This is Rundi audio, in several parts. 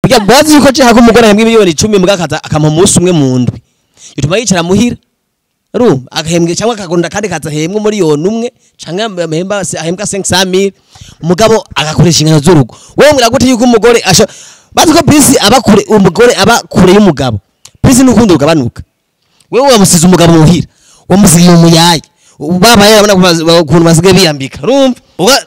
Biga bazi yuko je hako umugore ahembwa miliyoni 10 mbwa akaza akampa umunsi umwe mu ndwi. Bituma yicara muhira. Urumva agahembwe cyangwa akagunda kandi kaza ahembwa miliyoni umwe canke ahembwa 500,000 mugabo agakoresha ingano z'urugo. Wewe ngira gute yuko umugore bazi ko bisi aba kure umugore aba kure y'umugabo. Bisi n'ukundi rugabanuka. Wewe wamusize umugabo muhira. Wamusigiye umuyaye. Baba yarabona ukuntu basigaye biyambika. Urumva?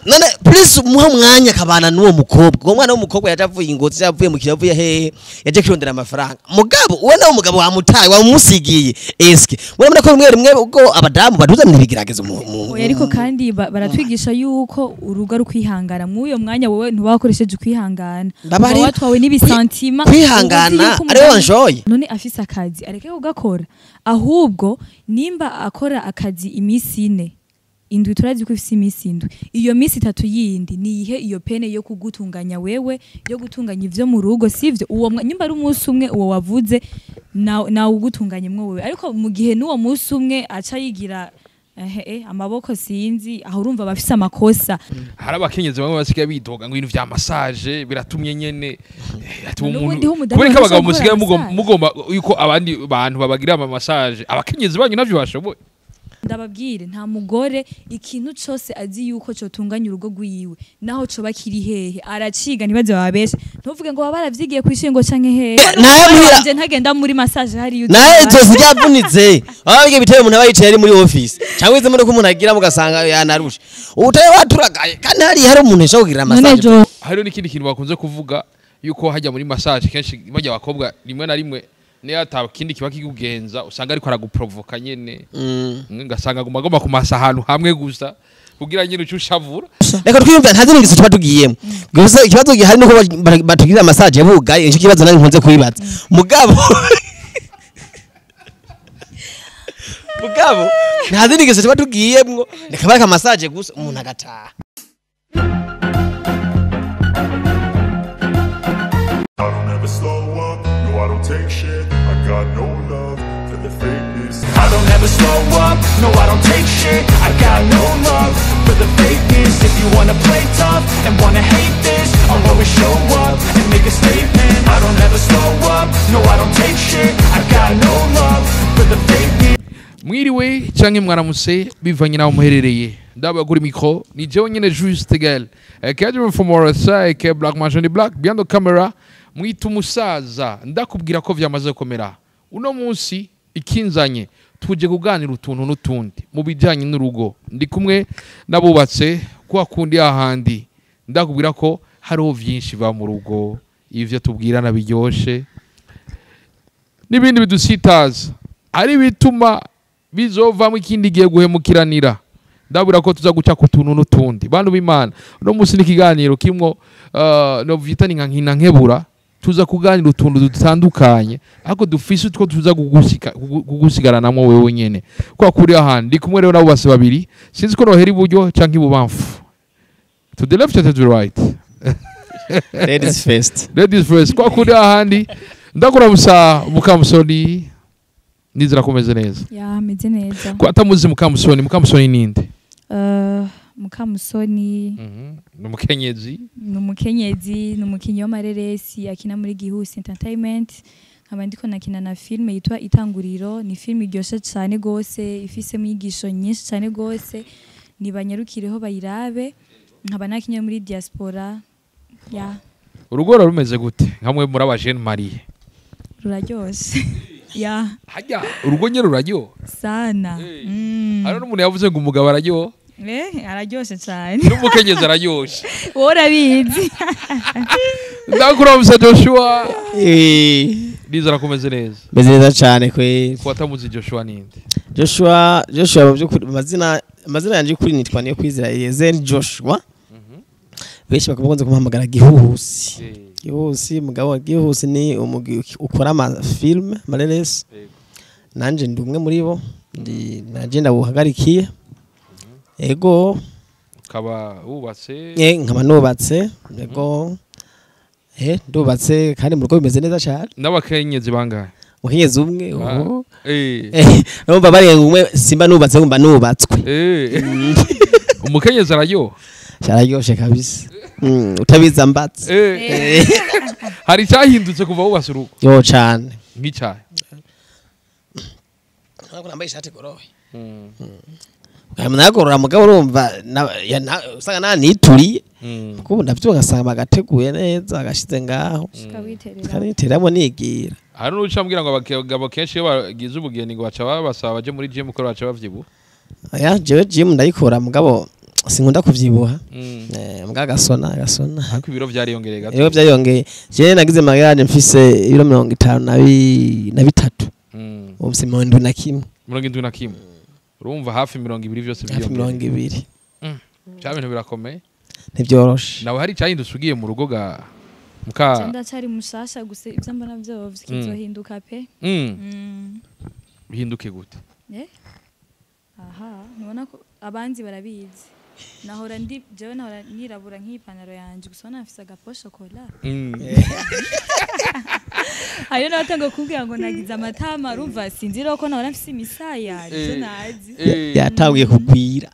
None please muha mwanya kabana n'uwo mukobwa. Uwo mwana w'umukobwa yaje avuye ingozi yavuye mu kiravuye hehe yaje kirondera amafaranga. Mugabo uwe nawe umugabo wamutaye wamusigiye. Eske murabona ko rimwe rimwe ubwo abadamu baduzanira ibigeragezo mu ariko kandi baratwigisha yuko urugo ari kwihangana. Mw'uyo mwanya wowe ntiwakoresheje kwihangana. Watwawe n'ibisantima kwihangana ari wanjoye. None afise akazi areke kugakora. Ahubwo nimba akora akazi imisi ine indwi turazi ko ifise imisi indwi iyo misi itatu yindi niyihe iyo pene yo kugutunganya wewe yo gutunganya ivyo mu rugo sivyo uwo nyimba ari umunsi umwe uwo wavuze na ugutunganye mwo wewe ariko mu gihe n'uwo munsi umwe aca yigira amaboko sinzi aho urumva bafise amakosa. Hari abakenyezi bamwe basigaye bidoga ngo ibintu vya massage biratumye nyene ati umuntu kubera ko abagabo musigaye mugomba yuko abandi bantu babagira ama massage abakenyezi banyu navyo bashoboye. Ndababwire nta mugore ikintu cose azi yuko cotunganya urugo rwiwe naho coba kiri hehe araciga ntibaze babeshe ntuvuge ngo babaravyigiye kwishingo canke hehe naje ntagenda muri massage hari yuko naye zose ryavunitse ababige biteye umuntu abayicaye ari muri office cyangwa ize muri ko umuntu agira mugasanga yanarushe utaye waturagaye kandi hari umuntu ashobora kugira massage. Hariho n'ikindi kintu bakunze kuvuga yuko hajya muri massage kenshi bajya abakobwa rimwe na rimwe niyo atakindi kiba kigugenza usanga ariko araguprovoka nyene ngasanga aguma agomba kumasa ahantu hamwe gusa kugira nyene ucushavura. Reka twiyumva nta zindi ngeso tuba tugiyemo gusa ikibazo gihari nuko batugira massage bugaye icyo kibazo nari nkunze kubibaza mugabo mugabo nta zindi ngeso tuba tugiyemwo reka bareka massage gusa umuntu agataha. I don't ever slow up, no I don't take shit. I got no love for the fakeness. I don't ever slow up, no I don't take shit. I got no love for the fakeness. If you wanna play tough and wanna hate this, I'll always show up and make a statement. I don't ever slow up, no I don't take shit. I got no love for the fakeness. Mwiriwe canke mwaramutse bivanye naho muherereye. Ndaba kuri micro ni jewe nyene Juste Gael. Cadre from RSA ke Black Mansion Black behind the camera mwita umusaza ndakubwira ko vyamaze gukomera. Uno munsi ikinzanye tuje kuganira utuntu n'utundi mu bijanye n'urugo. Ndi kumwe nabubatse kwa kundi ahandi ndakubwira ko hariho vyinshi ba mu rugo ivyo tubwirana biryoshe n'ibindi bidusitaza ari bituma bizovamwe ikindi gihe guhemukiranira. Ndabura ko tuza guca ku tuntu n'utundi bantu b'Imana. Uno munsi n'ikiganiro kimwo no vyita ni nka nkebura tuza kuganira utuntu dutandukanye ariko dufise utwo tuza kugusigaranamwo wewe nyene kwa kuri ahandi. Ndi kumwe rero nabo base babiri sinzi ko nohera iburyo canke ibubamfu. To the left to the right. Ladies first. Ladies first. Kwa kuri ahandi ndakuramusa Mukamusoni nizira komeze neza. Ya meze neza. Kwa atamuzi Mukamusoni, Mukamusoni ninde? Mukamusoni numukenyezi. Numukenyezi, numukinyi w'amareresi akina muri Gihusi Entertainment. Nkaba ndiko nakina na filme yitwa Itanguriro, ni filme iryoshe cyane gose, ifise mwigisho nyinshi cyane gose. Nibanyarukireho bayirabe. Nkaba nakinye muri diaspora. Ya. Urugo rumeze gute? Nkamwe muri aba jeune marié. Ruraryoshe. Ya. Hajya urugo nyene ruraryo sana. Haro n'umuntu yavuze ngo umugabo araryo. Araryoshe cyane. N'umukenyezi araryoshe. Wowe urabizi. Ndakuramusa Joshua. Nizera komeze neza. Meze neza cyane kwe. Ko atamuzi Joshua ninde? Joshua mu by'ukuri amazina yanje kuri nitwa niyo kwizera Eliezer Joshua. Benshi bakamukunze kumuhamagara Gihuhusi. Gihuhusi mugabo Gihuhusi ni umugi ukora ama film mareresi. Nanje ndi umwe muri bo ndi nanje ndabuhagarikiye. Ego kaba wubatse nkaba nubatse ego ndubatse kandi mu rugo bimeze neza cyane. N'abakenyezi bangahe? Mukenyezi umwe oho. Urumva barenga umwe simba nubatse ngumba nubatswe. Umukenyezi araryoha. Cyararyoshe kabisa. Utabiza mbatse. Hari cyahindutse kuva wubase urugo? Yo cyane. Nk'icyahe? Ntabwo nambaye ishati goroye. Nagorora mugabo urumva usanga nanituriye. Kuko ndavyo ngasanga bagateguye neza agashize ngaho. Tukawiteramo nigira. Hari n'uca mbwira ngo abagabo kenshi iyo bagize ubugeni ngo baca babasaba baje muri gym ko baca bavyibuha. Oya jewe gym ndayikora mugabo sinkunda kuvyibuha. Mbwa gasona. Ariko ibiro vyariyongereye gato. Ibiro vyariyongeye. Jewe nagize magara mfise ibiro 53. Ubu mfise 71. 71. Urumva hafi 20 byose byiyongeye. Hafi 20. Cya bintu birakomeye. Ntibyoroshe. Nawe hari cyahindutse ugiye mu rugo ga muka. Ndacyari mushasha gusa ibyo mbona byo kizohinduka pe. Bihinduke gute? Aha, nubona ko abanzi barabizi. Nahora ndi jewe nahora nirabura nk'ipantaro yanje gusa nafise agapo chocolat. Ayo natanga kumbwira ngo nagize amatama urumva sinzira ko nahora mfise imisaya ivyo nazi. Yatangiye kugwira.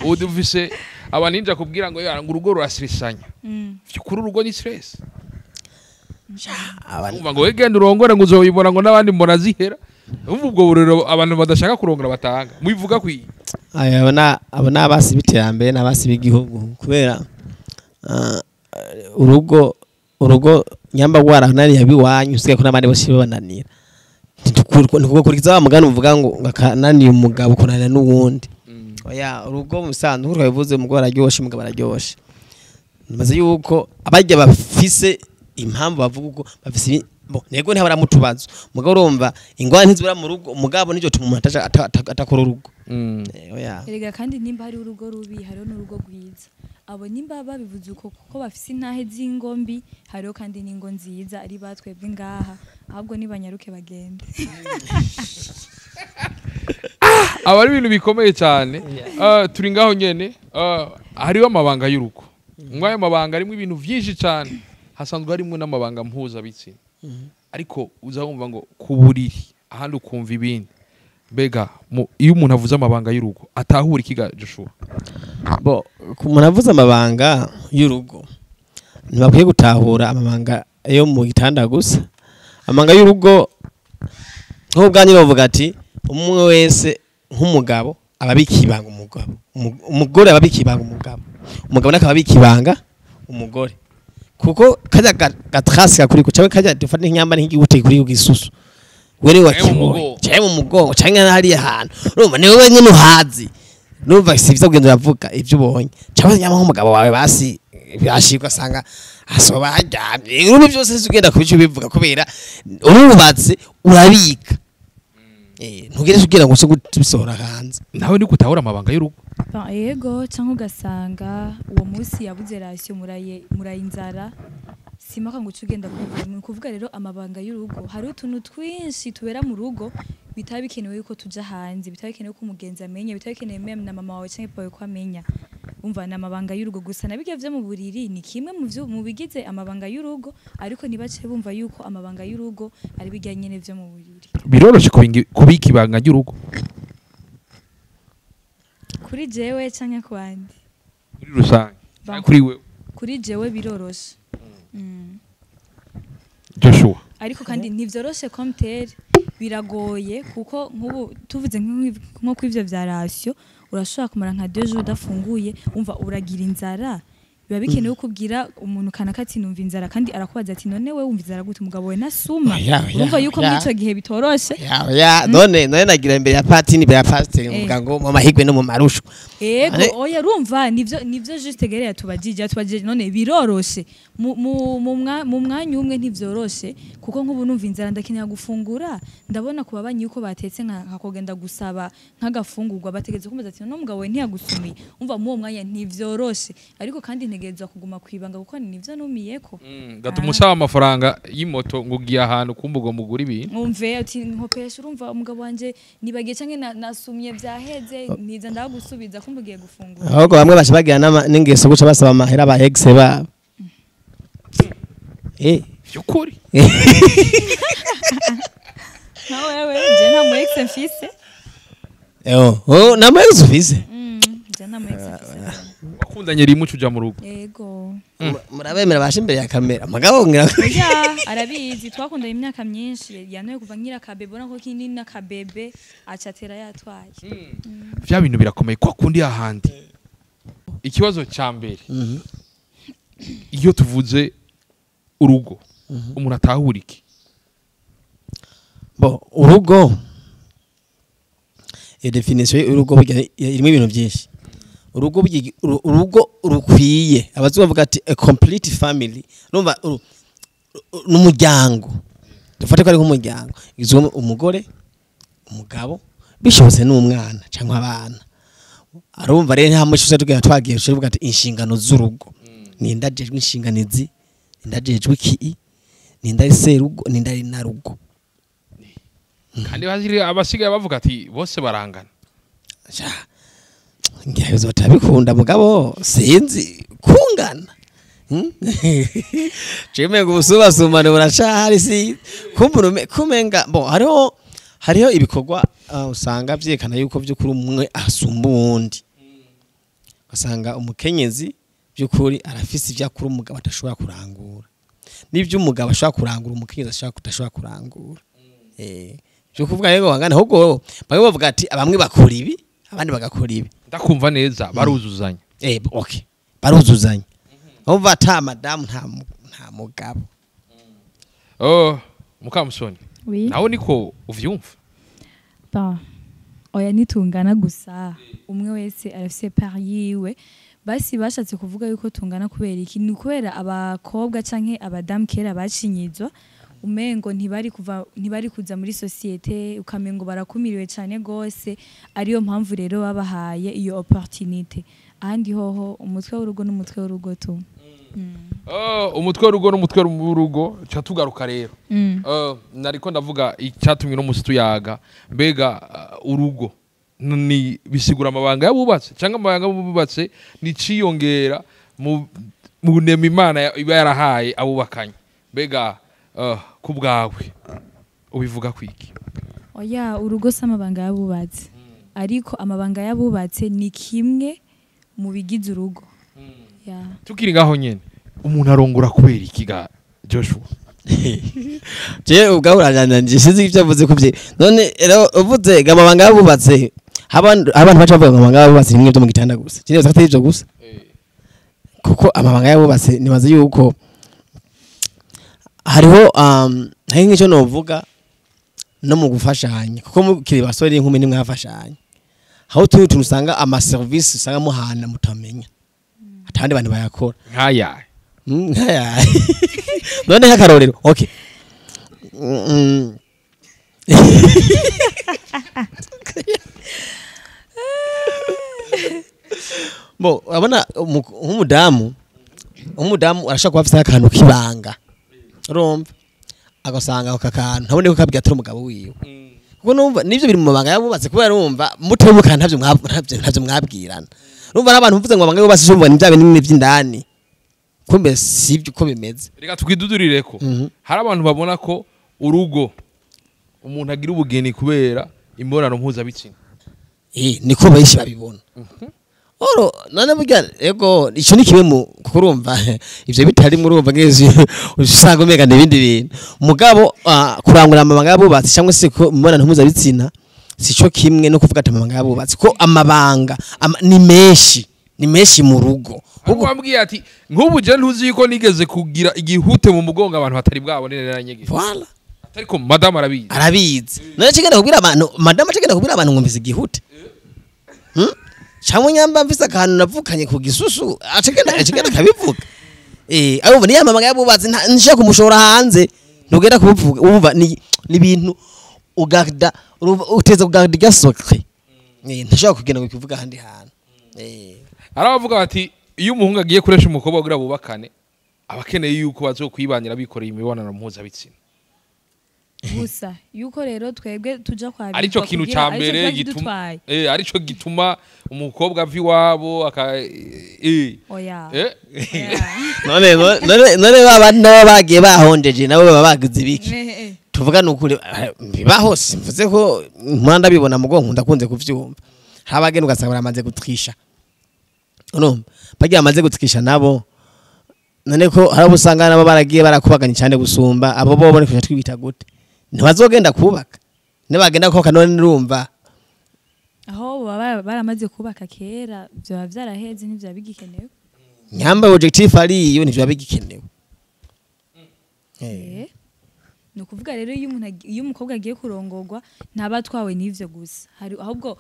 Uduvise abaninja kubwira ngo ngo urugo rurasirisanya. Vyukuri urugo ni stress. Umva ngo wegenda urongora ngo uzoyibona ngo nabandi mbona zihera. Umva ubwo burero abantu badashaka kurongora batanga. Mubivuga kwi. Aya abona abasi biterambere nabasi bigihugu kubera urugo nyamba gwarananiye abiwanyu usigaye ko nabandi bose babananira. Ntikukurikiza wa mugani uvuga ngo ngakananiye umugabo kunanira n'uwundi. Oya urugo musanzwe twabivuze umugore araryoshe umugabo araryoshe. Nibaze yuko abajya bafise impamvu bavuga uko bafise nego ntabara mutubazo mugabo urumva ingwa ntizibura mu rugo mugabo nijo tuma umuntu atakora urugo. Oya erega kandi nimba hari urugo rubi hariho n'urugo rwiza. Abo nimba babivuze uko kuko bafise intahe z'ingombi hariho kandi n'ingo nziza ari batwebwe ngaha ahubwo nibanyaruke bagende. Aba ari ibintu bikomeye cyane. Turi ngaho nyene hariho amabanga y'urugo. Ngwayo mabanga arimo ibintu byinshi cyane hasanzwe harimo n'amabanga mpuzabitsina. Ariko uza wumva ngo kuburiri ahandi ukumva ibindi. Mbega iyo umuntu avuze amabanga y'urugo atahura ikiga Joshua? Bo umuntu avuze amabanga y'urugo ntibakwiye gutahura amabanga yo mu gitanda gusa. Amabanga y'urugo nk'ubwanyu bavuga ati umwe wese nk'umugabo ababika ibanga umugabo, umugore ababika ibanga umugabo, umugabo nakaba abika ibanga umugore. Kuko kajya gatrasi kuri ko cyawe kajya dufata nk'inyamba n'igihute kuri gisusu wewe wakibonye cyawe mu mugongo cyangwa hariya hantu urumva ni wewe nyine uhazi numva sivyo kugenda uravuga ibyo ubonye cyangwa nyama nk'umugabo wawe basi byashikwa asanga asoba haryamye urumva byose ugenda kubico bivuga kubera urubatse urabika ntugire ugira ngo usohora hanze nawe ni gutahura amabanga y'urugo. Yego cyangwa ugasanga uwo munsi yabuze ration muraye inzara simaka ngo ucugenda kuvuga. Ni kuvuga rero amabanga y'urugo hari utuntu twinshi tubera mu rugo bitaba bikenewe yuko tuja hanze, bitaba bikenewe ko umugenzi amenya, bitaba bikenewe meme na mama wawe cyangwa papa wawe ko amenya. Umva na amabanga y'urugo gusa nabijya vyo mu buriri ni kimwe mu byo mu bigize amabanga y'urugo ariko nibace bumva yuko amabanga y'urugo ari bijya nyene vyo mu buriri. Biroroshe kubika ibanga ry'urugo kuri jewe canke ku bandi? Muri rusange kuri wewe? Kuri jewe biroroshe. Joshua ariko kandi ntivyoroshe komtere biragoye kuko nkubu tuvuze nko kwivyo vya ration urashobora kumara nka 2 jours udafunguye umva uragira inzara biba bikenewe kubwira umuntu kanaka ati numva inzara kandi arakubaza ati none wewe wumva inzara gute umugabo we nasuma urumva yuko muri ico gihe bitoroshe. Ya none nagira imbere ya patini imbere ya pasteur mvuga ngo mu mahigwe no mu marushwa. Yego oya urumva nivyo juste gere yatubajije none biroroshe mu mwanya umwe ntivyoroshe kuko nkubu numva inzara ndakenera gufungura ndabona kubabanyi yuko batetse nka kogenda gusaba nk'agafungurwa bategeze kumbaza ati none umugabo we ntiyagusumiye umva mu mwanya ntivyoroshe ariko kandi ntegerezwa kuguma kwibanga kuko nivyo numiyeko. Gatumusaba amafaranga y'imoto ngo ugiye ahantu kumbugo mugura ibintu umve ati nkopesha urumva umugabo wanje nibagiye canke nasumye vyaheze ntiza ndagusubiza kumbugiye gufungura. Ahubwo bamwe baje bagira n'ingeso guca basaba amahera ba ex babo. Vyukuri na wewe je nta mu ex mfise. Oh na mu ex mfise. Je nta mu ex mfise. Wakundanye rimwe uja mu rugo? Yego. Murabemera bashe imbere ya kamera mugabo ngira Oya, arabizi, twakundanye imyaka myinshi, yantoye kuva nkiri akabebe, ubona ko kinini n'akabebe, aca atera yatwaye. Vya bintu birakomeye kwa kundi ahandi. Ikibazo ca mbere, iyo tuvuze urugo, umuntu atahura iki? Bo, urugo, iyo définition y'urugo burya irimo ibintu byinshi. Urugo burya, urugo rukwiye, abazungu bavuga ati "a complete family". Urumva n'umuryango, dufate ko ari nk'umuryango igizwe umugore, umugabo, bishobotse n'umwana cyangwa abana. Arumva rero nta muco tugenda twagiye tuvuga ati inshingano z'urugo ni ndajejwe inshingano izi, ndajejwe iki, ni ndari serugo, ni ndari narugo. Kandi abasigaye bavuga ati bose barangana. Sha, ngira batabikunda, mugabo sinzi kungana. Jeme ngo ubusubasumane buracahari, si kumbura kumenga bo hariho ibikorwa usanga vyerekana yuko vy'ukuri umwe asumba uwundi, ugasanga umukenyezi by'ukuri arafise ivyo akora umugabo atashobora kurangura, n'ivyo umugabo ashobora kurangura umukenyezi ashobora kudashobora kurangura. Byo kuvuga rero bangana, ahubwo bamwe bavuga ati bamwe bakora ibi, abandi bagakora ibi. Ndakumva neza, baruzuzanya. Okay, baruzuzanya. Umva, ata madamu nta mugabo. Oh, Mukamusoni, Oui. nawe niko uvyumva? Ba. Oya, nitungana gusa. Umwe wese arafise part yiwe. Basi bashatse kuvuga yuko tungana kubera iki? Ni kubera abakobwa canke abadamu kera bacinyizwa, umengo ntibari kuva, ntibari kuza muri société, ukamengo barakumiriwe cane gose. Ariyo mpamvu rero babahaye iyo opportunité. Ahandi hoho umutwe w'urugo n'umutwe w'urugo tu. Oh, umutwe w'urugo n'umutwe w'urugo. Ca tugaruka rero. Nariko ndavuga icyatumye no musi tuyaga. Mbega urugo ni bisigura amabanga y'abubatse, cyangwa amabanga y'abubatse ni ciyongera mu nema Imana iba yarahaye abubakanye? Mbega ku bwawe ubivuga kwiki? Oya, urugo si amabanga y'abubatse, ariko amabanga y'abubatse ni kimwe mu bigize urugo. Ya. Tukiri ngaho nyene, umuntu arongora kubera iki ga Joshua? Je ubwawe uranyananje, sinzi ivyo avuze kuvye. None rero uvuze ngo amabanga y'abubatse, abantu baca bavuga ngo amabanga y'abubatse ni bimwe byo mu gitanda gusa. Kiriya atari ivyo gusa, kuko amabanga y'abubatse nibaza yuko hariho hari nk'icyo novuga no mu gufashanya, kuko mukiri basore n'inkumi ntimwafashanya. Aho turi tuntu usanga ama service usanga muhana mutamenya atandi bantu bayakora. Nkaya? Nkaya none nk'akarorero, okay. Bo urabona nk'umudamu arashobora kuba afise akantu k'ibanga, urumva agasanga ako kantu ntabone ko kabwira atari umugabo wiwe, kuko numva nivyo biri mu mabanga yabubatse, kubera urumva mutebuka ntavyo mwabwirana. Urumva n'abantu mvuze ngo amabanga yubatse, urumva ni bya binini vy'indani, kumbe sivyo uko bimeze. Reka twidudurireko. Hari abantu babona ko urugo umuntu agira ubugeni kubera imibonano mpuzabitsina. Niko benshi babibona. Oro none burya ego ico ni kimwe mu kuko urumva ivyo bitari muri urumva ngezi usanga umega n'ibindi bintu. Mugabo kurangura amabanga y'abubatsi cyangwa se ko imibonano mpuzabitsina sico kimwe no kuvuga ati amabanga y'abubatsi, ko amabanga ni menshi, ni menshi mu rugo. Ahubwo wambwiye ati nk'ubu je ntuzi yuko nigeze kugira igihute mu mugongo abantu batari bwabone naranyegeye. Voilà. Ariko madamu arabizi. Arabizi. None kigenda kubwira abantu, madamu kigenda kubwira abantu ngo mfise igihute. Cyangwa nyamba mfise akantu navukanye ku gisusu, acigenda kabivuga. Arumva ni yamabanga y'abubatsi nshaka kumushora hanze, ntugenda kubivuga. Urumva ni ibintu ugarda, urumva uteza kugarda irya secret. Ntashaka kugenda kubivuga ahandi hantu. Hari abavuga bati iyo umuhungu agiye kuresha umukobwa kugira bubakane, aba akeneye yuko bazokwibanira bikoreye imibonano mpuzabitsina. Gusa yuko rero twebwe tuja kwa arico kintu ca mbere gituma arico gituma umukobwa ava iwabo aka Oya. Oya. None baba nabo bagiye bahonjeje, nabo baba bagize ibiki? Tuvuga nukuri bibaho, simvuze ko mpanda bibona mugo nkunda kunze kuvyumva. Habagenda ugasanga baramaze gutwisha. Urumva bagiye bamaze gutwisha nabo None ko hari abo usanga nabo baragiye barakubaganye cyane gusumba abo bo bone kuja twibita gute? Ntibazogenda kubaka, nibagenda kubaka none nurumva aho baba baramaze kubaka kera, byaba byaraheze, ntibyaba bigikenewe. Nyamba objectif ari iyo, ntivyo bigikenewe. Ni ukuvuga rero iyo umuntu iyo umukobwa agiye kurongorwa ntaba atwawe n'ivyo gusa, hari ahubwo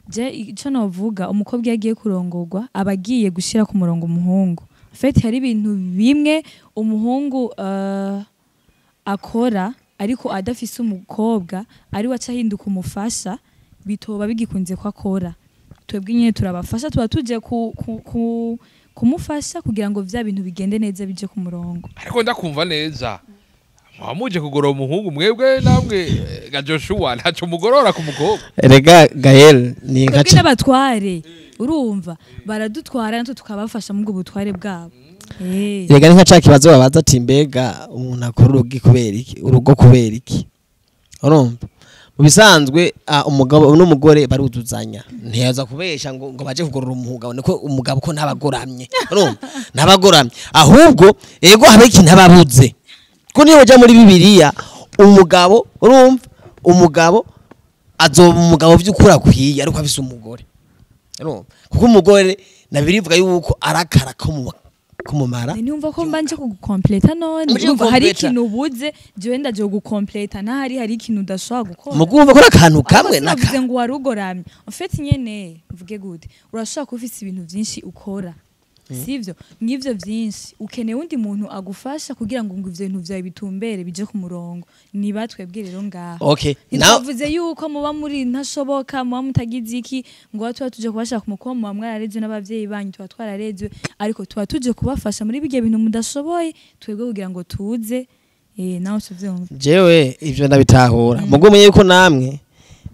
je ico novuga, umukobwa iyo agiye kurongorwa aba agiye gushira ku murongo umuhungu. En fait hari ibintu bimwe umuhungu akora ariko adafise umukobwa ari we aca ahinduka umufasha, bitoba bigikunze ko akora. Twebwe nyene turabafasha, tuba tuje kumufasha kugira ngo vya bintu bigende neza, bije ku murongo. Ariko ndakumva neza, muba muje kugorora umuhungu mwebwe, namwe ga Joshua ntaco mugorora ku mukobwa? Erega Gael ni nka Twebwe n'abatware, urumva baradutwara, natwe tukabafasha mu bwo butware bwabo. Erega ni nka ca kibazo babaza ati: mbega umuntu akora urugo kubera iki? Urugo kubera iki? Urumva mu bisanzwe umugabo n'umugore baruzuzanya, ntiyaza kubesha ngo baje kugorora umugabo, niko umugabo ko ntabagoramye. Urumva ntabagoramye, ahubwo ego habe ikintu ababuze, ko niyo uja muri Bibiliya umugabo, urumva umugabo azoba umugabo vy'ukuri akwiye ariko afise umugore. Urumva kuko umugore nabirivuga yuko arakara ko mu kumumara. Niyumva ko mbanje kugukompleta none. Muje Urumva hari gukompleta. ikintu ubuze, jewe ndaje kugukompleta, ntahari hari ikintu udashobora gukora. Mugumva ko ari akantu kamwe Ariko sinavuze naka ngo warugoramye. En fait nyene mvuge gute, urashobora kuba ufise ibintu vyinshi ukora, sivyo? Nk'ivyo vyinshi ukeneye undi muntu agufasha kugira ngo ivyo bintu vyawe bitumbere, bije ku murongo. Niba twebwe rero ngaho Okay, now ntitwavuze yuko muba muri ntashoboka, muba mutagize iki, ngo tuba tuje kubashaka ku mukuba muba mwararezwe n'abavyeyi banyu, tuba twararezwe, ariko tuba tuje kubafasha muri birya bintu mudashoboye, twebwe kugira ngo tuze nawe tuvyumva. Jewe ivyo ndabitahura, mugumenye yuko namwe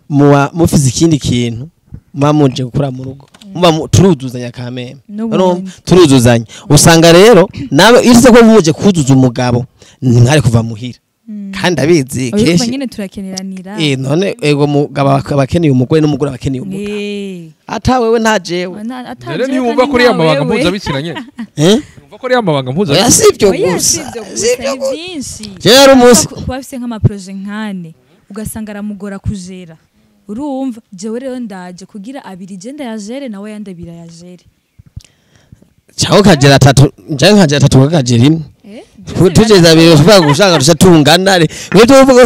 muba mufise ikindi kintu muba muje gukora mu rugo, muba turuzuzanya kameme. N'ubundi. Urumva turuzuzanya, usanga rero nawe iyo uzi ko muje kuzuza umugabo ntari kuva muhira, kandi abizi Urumva kenshi. nyene turakeneranira. None ego mugabo aba akeneye umugore n'umugore aba akeneye umugabo. Ata wewe nta jewe. Rero ntiwumva ko uriya mabanga mpuzabitsina nyene? Eh? Wumva ko uriya mabanga Oya, mpuzabitsina? sivyo Oya, gusa. sivyo gusa, Sivyo ni gusa. vyinshi. Jewe hari umunsi Kuba afise nk'amaproje nkane, ugasanga aramugora kujera. Urumva jewe rero ndaje kugira abiri je ndayajere, nawe yandi abiri ayajere. Cyangwa ukagera atatu, njyewe nkagera atatu, ukagera imwe. Eh? Tugeze abiri ushobora gushaka duca tungana mwe tuvuga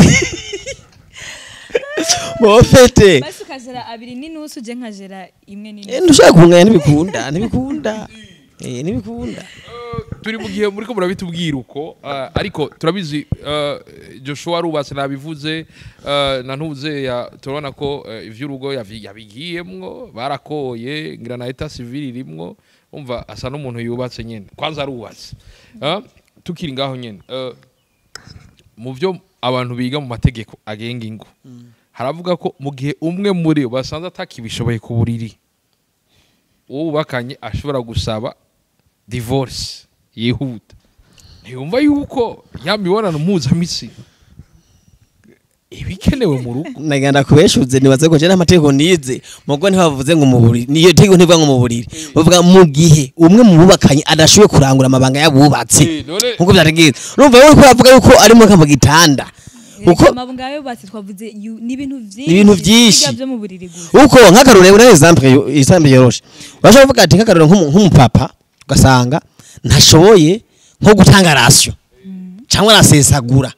mofete. Basi ukajera abiri n'inusu, je nkajera imwe n'inusu. Ntushobora kunganya, ntibikunda, ntibikunda, ntibikunda. Turi mu gihe muriko murabitubwira uko, ariko turabizi Joshua arubatse, nabivuze, na ntuze ya turabona ko ivy'urugo yabigiyemwo, barakoye ngira na état civil irimwo. Umva asa n'umuntu yubatse nyene, kwanza arubatse. Tukiri ngaho nyene, mu vyo abantu biga mu mategeko agenga ingo haravuga ko mu gihe umwe muri bo basanze atakibishoboye ku buriri, uwo bubakanye ashobora gusaba divorce yihuta. Ntiyumva yuko ya mibonano mpuzamitsina ibikenewe mu rugo? Nagenda kubeshuze, nibaze ko je n'amategeko nize mugo ntibavuze ngo mu buriri, niyo tegeko ntivuga ngo mu buriri, bavuga mu gihe umwe mu bubakanye adashoboye kurangura amabanga y'abubatsi. None Nkuko byategereza, urumva wowe ko uravuga yuko ari mu gitanda uko Amabanga yubatse twavuze ni ibintu vyinshi. Ni ibintu vyinshi. Biga vyo mu buriri gusa. Uko nk'akarorero, uri exemple yoroshe, urashobora kuvuga ati nk'akarorero nk'umupapa ugasanga ntashoboye nko gutanga ration cyangwa arasesagura.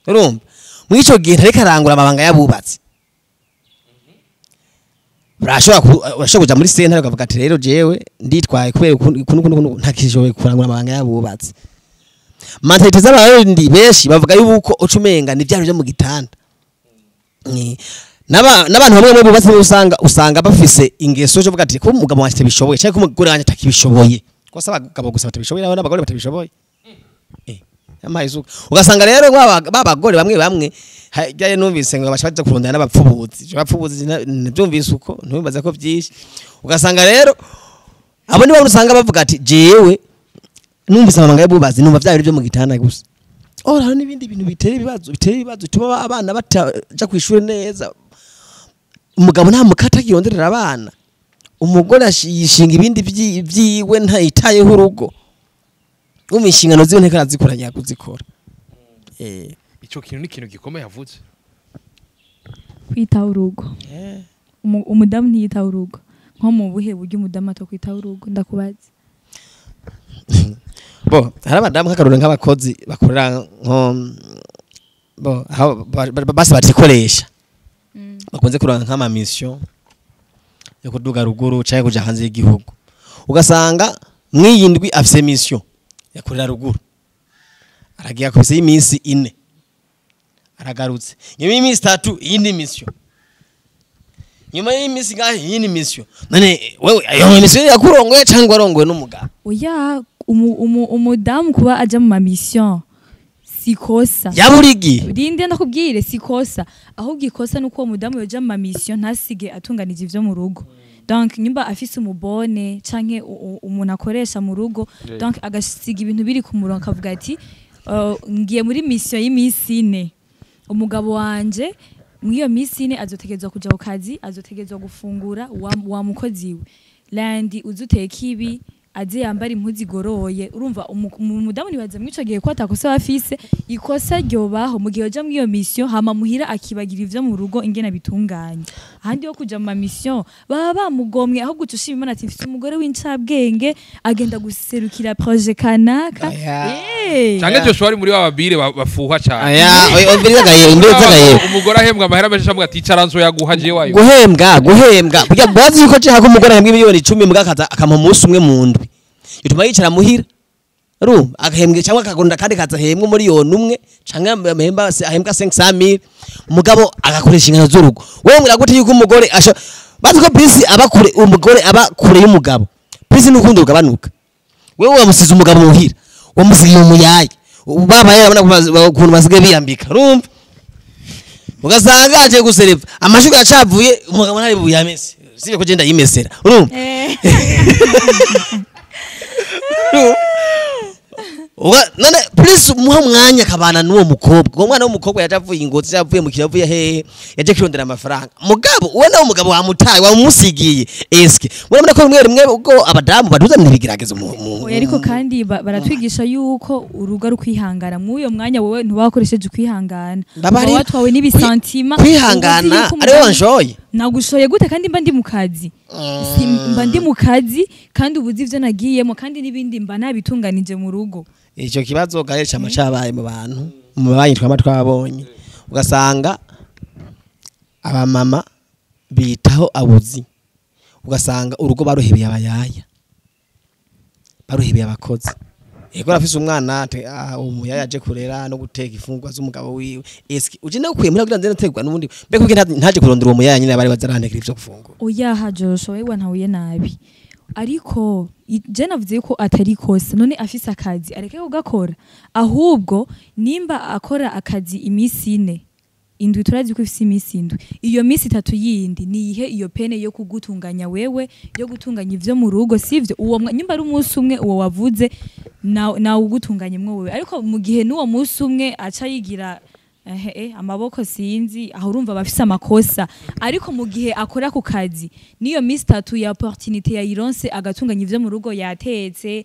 Urumva muri ico gihe ntariko arangura amabanga y'abubatsi, urashobora kuja muri sentare ukavuga ati: rero jewe nditwaye kubera uku ntakishoboye kurangura amabanga y'abubatsi. Mentalité z'Abarundi benshi bavuga yuko uca umenga ni vya byo mu gitanda. N'abantu bamwe bamwe bubatse usanga bafise ingeso yo kuvuga ati ko umugabo wanje atabishoboye cyangwa ko umugore wanje atakibishoboye, ko se abagabo gusa batabishoboye, n'abagore batabishoboye. Yampaye isuka, ugasanga rero babagore bamwe bamwe hajyaye numvise ngo bashaje kurondana n'abapfubuzi. Abapfubuzi ntibyumvise uko ntumbaza ko byinshi, ugasanga rero abo nibo usanga bavuga ati: jewe numvise amabanga y'abubatsi numva bya byo mu gitanda gusa. Ora hari n'ibindi bintu bitera ibibazo bituma abana bataja ku ishuri neza, umugabo nta mukata agironderera abana, umugore yishinga ibindi vyiwe, ntayitayeho urugo. Umva inshingano ziwe nteko arazikora nyakuzikora. Ico kintu ni ikintu gikomeye yavutse. Kwitaho urugo. Umudamu ntiyitaho urugo. Nko mu buhe buryo umudamu atokwitaho urugo, ndakubaza? Bo hari abadamu, nk'akarorero nk'abakozi bakorera nko bo aho basi batikoresha, bakunze kuronka nk'ama mission yo kuduga ruguru canke kuja hanze y'igihugu, ugasanga mw'iyi ndwi afise mission yakorera ruguru, aragiye akubise y'iminsi 4, aragarutse nyuma y'iminsi 3 iyindi mission, nyuma y'iminsi ngahe iyindi mission. None wewe ayo mission yakurongoye canke warongoye n'umugabo? Oya, umudamu kuba aja mu ma mission si kosa. Yaburi igihe. Rinde ndakubwire, si kosa. Ahubwo ikosa nuko uwo mudamu yoja mu ma mission ntasige atunganije ivyo mu rugo. Donc nyumba afise umubone canke umuntu akoresha mu rugo, donc agasiga ibintu biri ku murongo, akavuga ati ngiye muri mission y'imisi 4, umugabo wanje mw'iyo misi 4 azotegerezwa kuja ku kazi, azotegerezwa gufungura, wa mukozi we lundi uzuteka ibi, aze yambara impuzu igoroye. Urumva umudamu nibaza mw'ico gihe ko atakosa afise. Ikosa ryobaho mu gihe yoja mw'iyo mission hama muhira akibagira ivyo mu rugo ingene bitunganye. Ahandi yo kuja mu ma mission baba bamugomwe, ahubwo uca ushima Imana ati mfise umugore w'incabwenge agenda guserukira projet kanaka. Canke Joshua ari muri ba babire bafuha cyane. Aya, umviriza gaye, umviriza gaye. Umugore ahembwa amahera menshi, amuga ati icara nzo yaguha je wayo. Guhembwa burya bazi yuko je hako umugore ahembwa miliyoni 10 mbwa akaza akampa umunsi umwe mu ndwi, bituma yicara muhira, urumva, agahembwa cyangwa akagunda kandi kaza ahembwa 1 miliyoni canke ahembwa 500,000, mugabo agakoresha ingano z'urugo. Wewe mbwira gute yuko umugore asha bazi ko bisi aba kure, umugore aba kure y'umugabo, bisi n'urukundo rugabanuka. Wewe wamusize umugabo muhira, wamusigiye umuyaye, baba yarabona ukuntu basigaye biyambika, urumva, ugasanga aje gusereva amashuka yacavuye, umugabo ntari buyamese, sibyo ko genda yimesera, urumva. None please muha umwanya akabana n'uwo mukobwa, uwo mwana w'umukobwa yaje avuye ingozi, yavuye mu kiyavuye hehe, yaje kwirondera amafaranga, mugabo uwo nawe umugabo wamutaye, wamusigiye. Eske murabona ko rimwe rimwe ubwo abadamu baduzanira ibigeragezo mu Oya, ariko kandi baratwigisha yuko urugo ari ukwihangana. Mw'uyo mwanya wowe ntuba wakoresheje ukwihangana. Baba uba watwawe n'ibi sentiments. Kwihangana ariwe wanshoye. Nagushoye gute kandi mba ndi mu kazi? Si mba ndi mu kazi kandi ubuzi ivyo nagiyemo, kandi n'ibindi mba nabitunganije mu rugo. Icyo kibazo gahe cama cabaye mu bantu mu banyi twama twabonye, ugasanga abamama bitaho abuzi, ugasanga urugo baruhebeye abayaya, baruhebeye abakozi. Ego arafise umwana, umuyaya aje kurera no guteka ifungwa z'umugabo wiwe. Eske uje nawe ukuye muri kugira nze nategwa n'ubundi mbega kugira ntaje kurondera uwo muyaya nyine bari bazarantekera ivyo gufungura? Oya hajosho, wewe ntahuye nabi, ariko je navuze ko atari kosa. None afise akazi areke kugakora. Ahubwo nimba akora akazi imisi 4, indwi turazi ko ifise imisi 7, iyo misi 3 yindi niyihe iyo peine yo kugutunganya wewe, yo gutunganya ivyo mu rugo? Sivyo? Uwo nyimba ari umunsi umwe uwo wavuze na ugutunganya mwo wewe, ariko mu gihe n'uwo munsi umwe aca yigira amaboko sinzi aho, urumva bafise amakosa. Ariko mu gihe akora ku kazi niyo misi 3 ya opportunité yayironse agatunganya ivyo mu rugo, yatetse,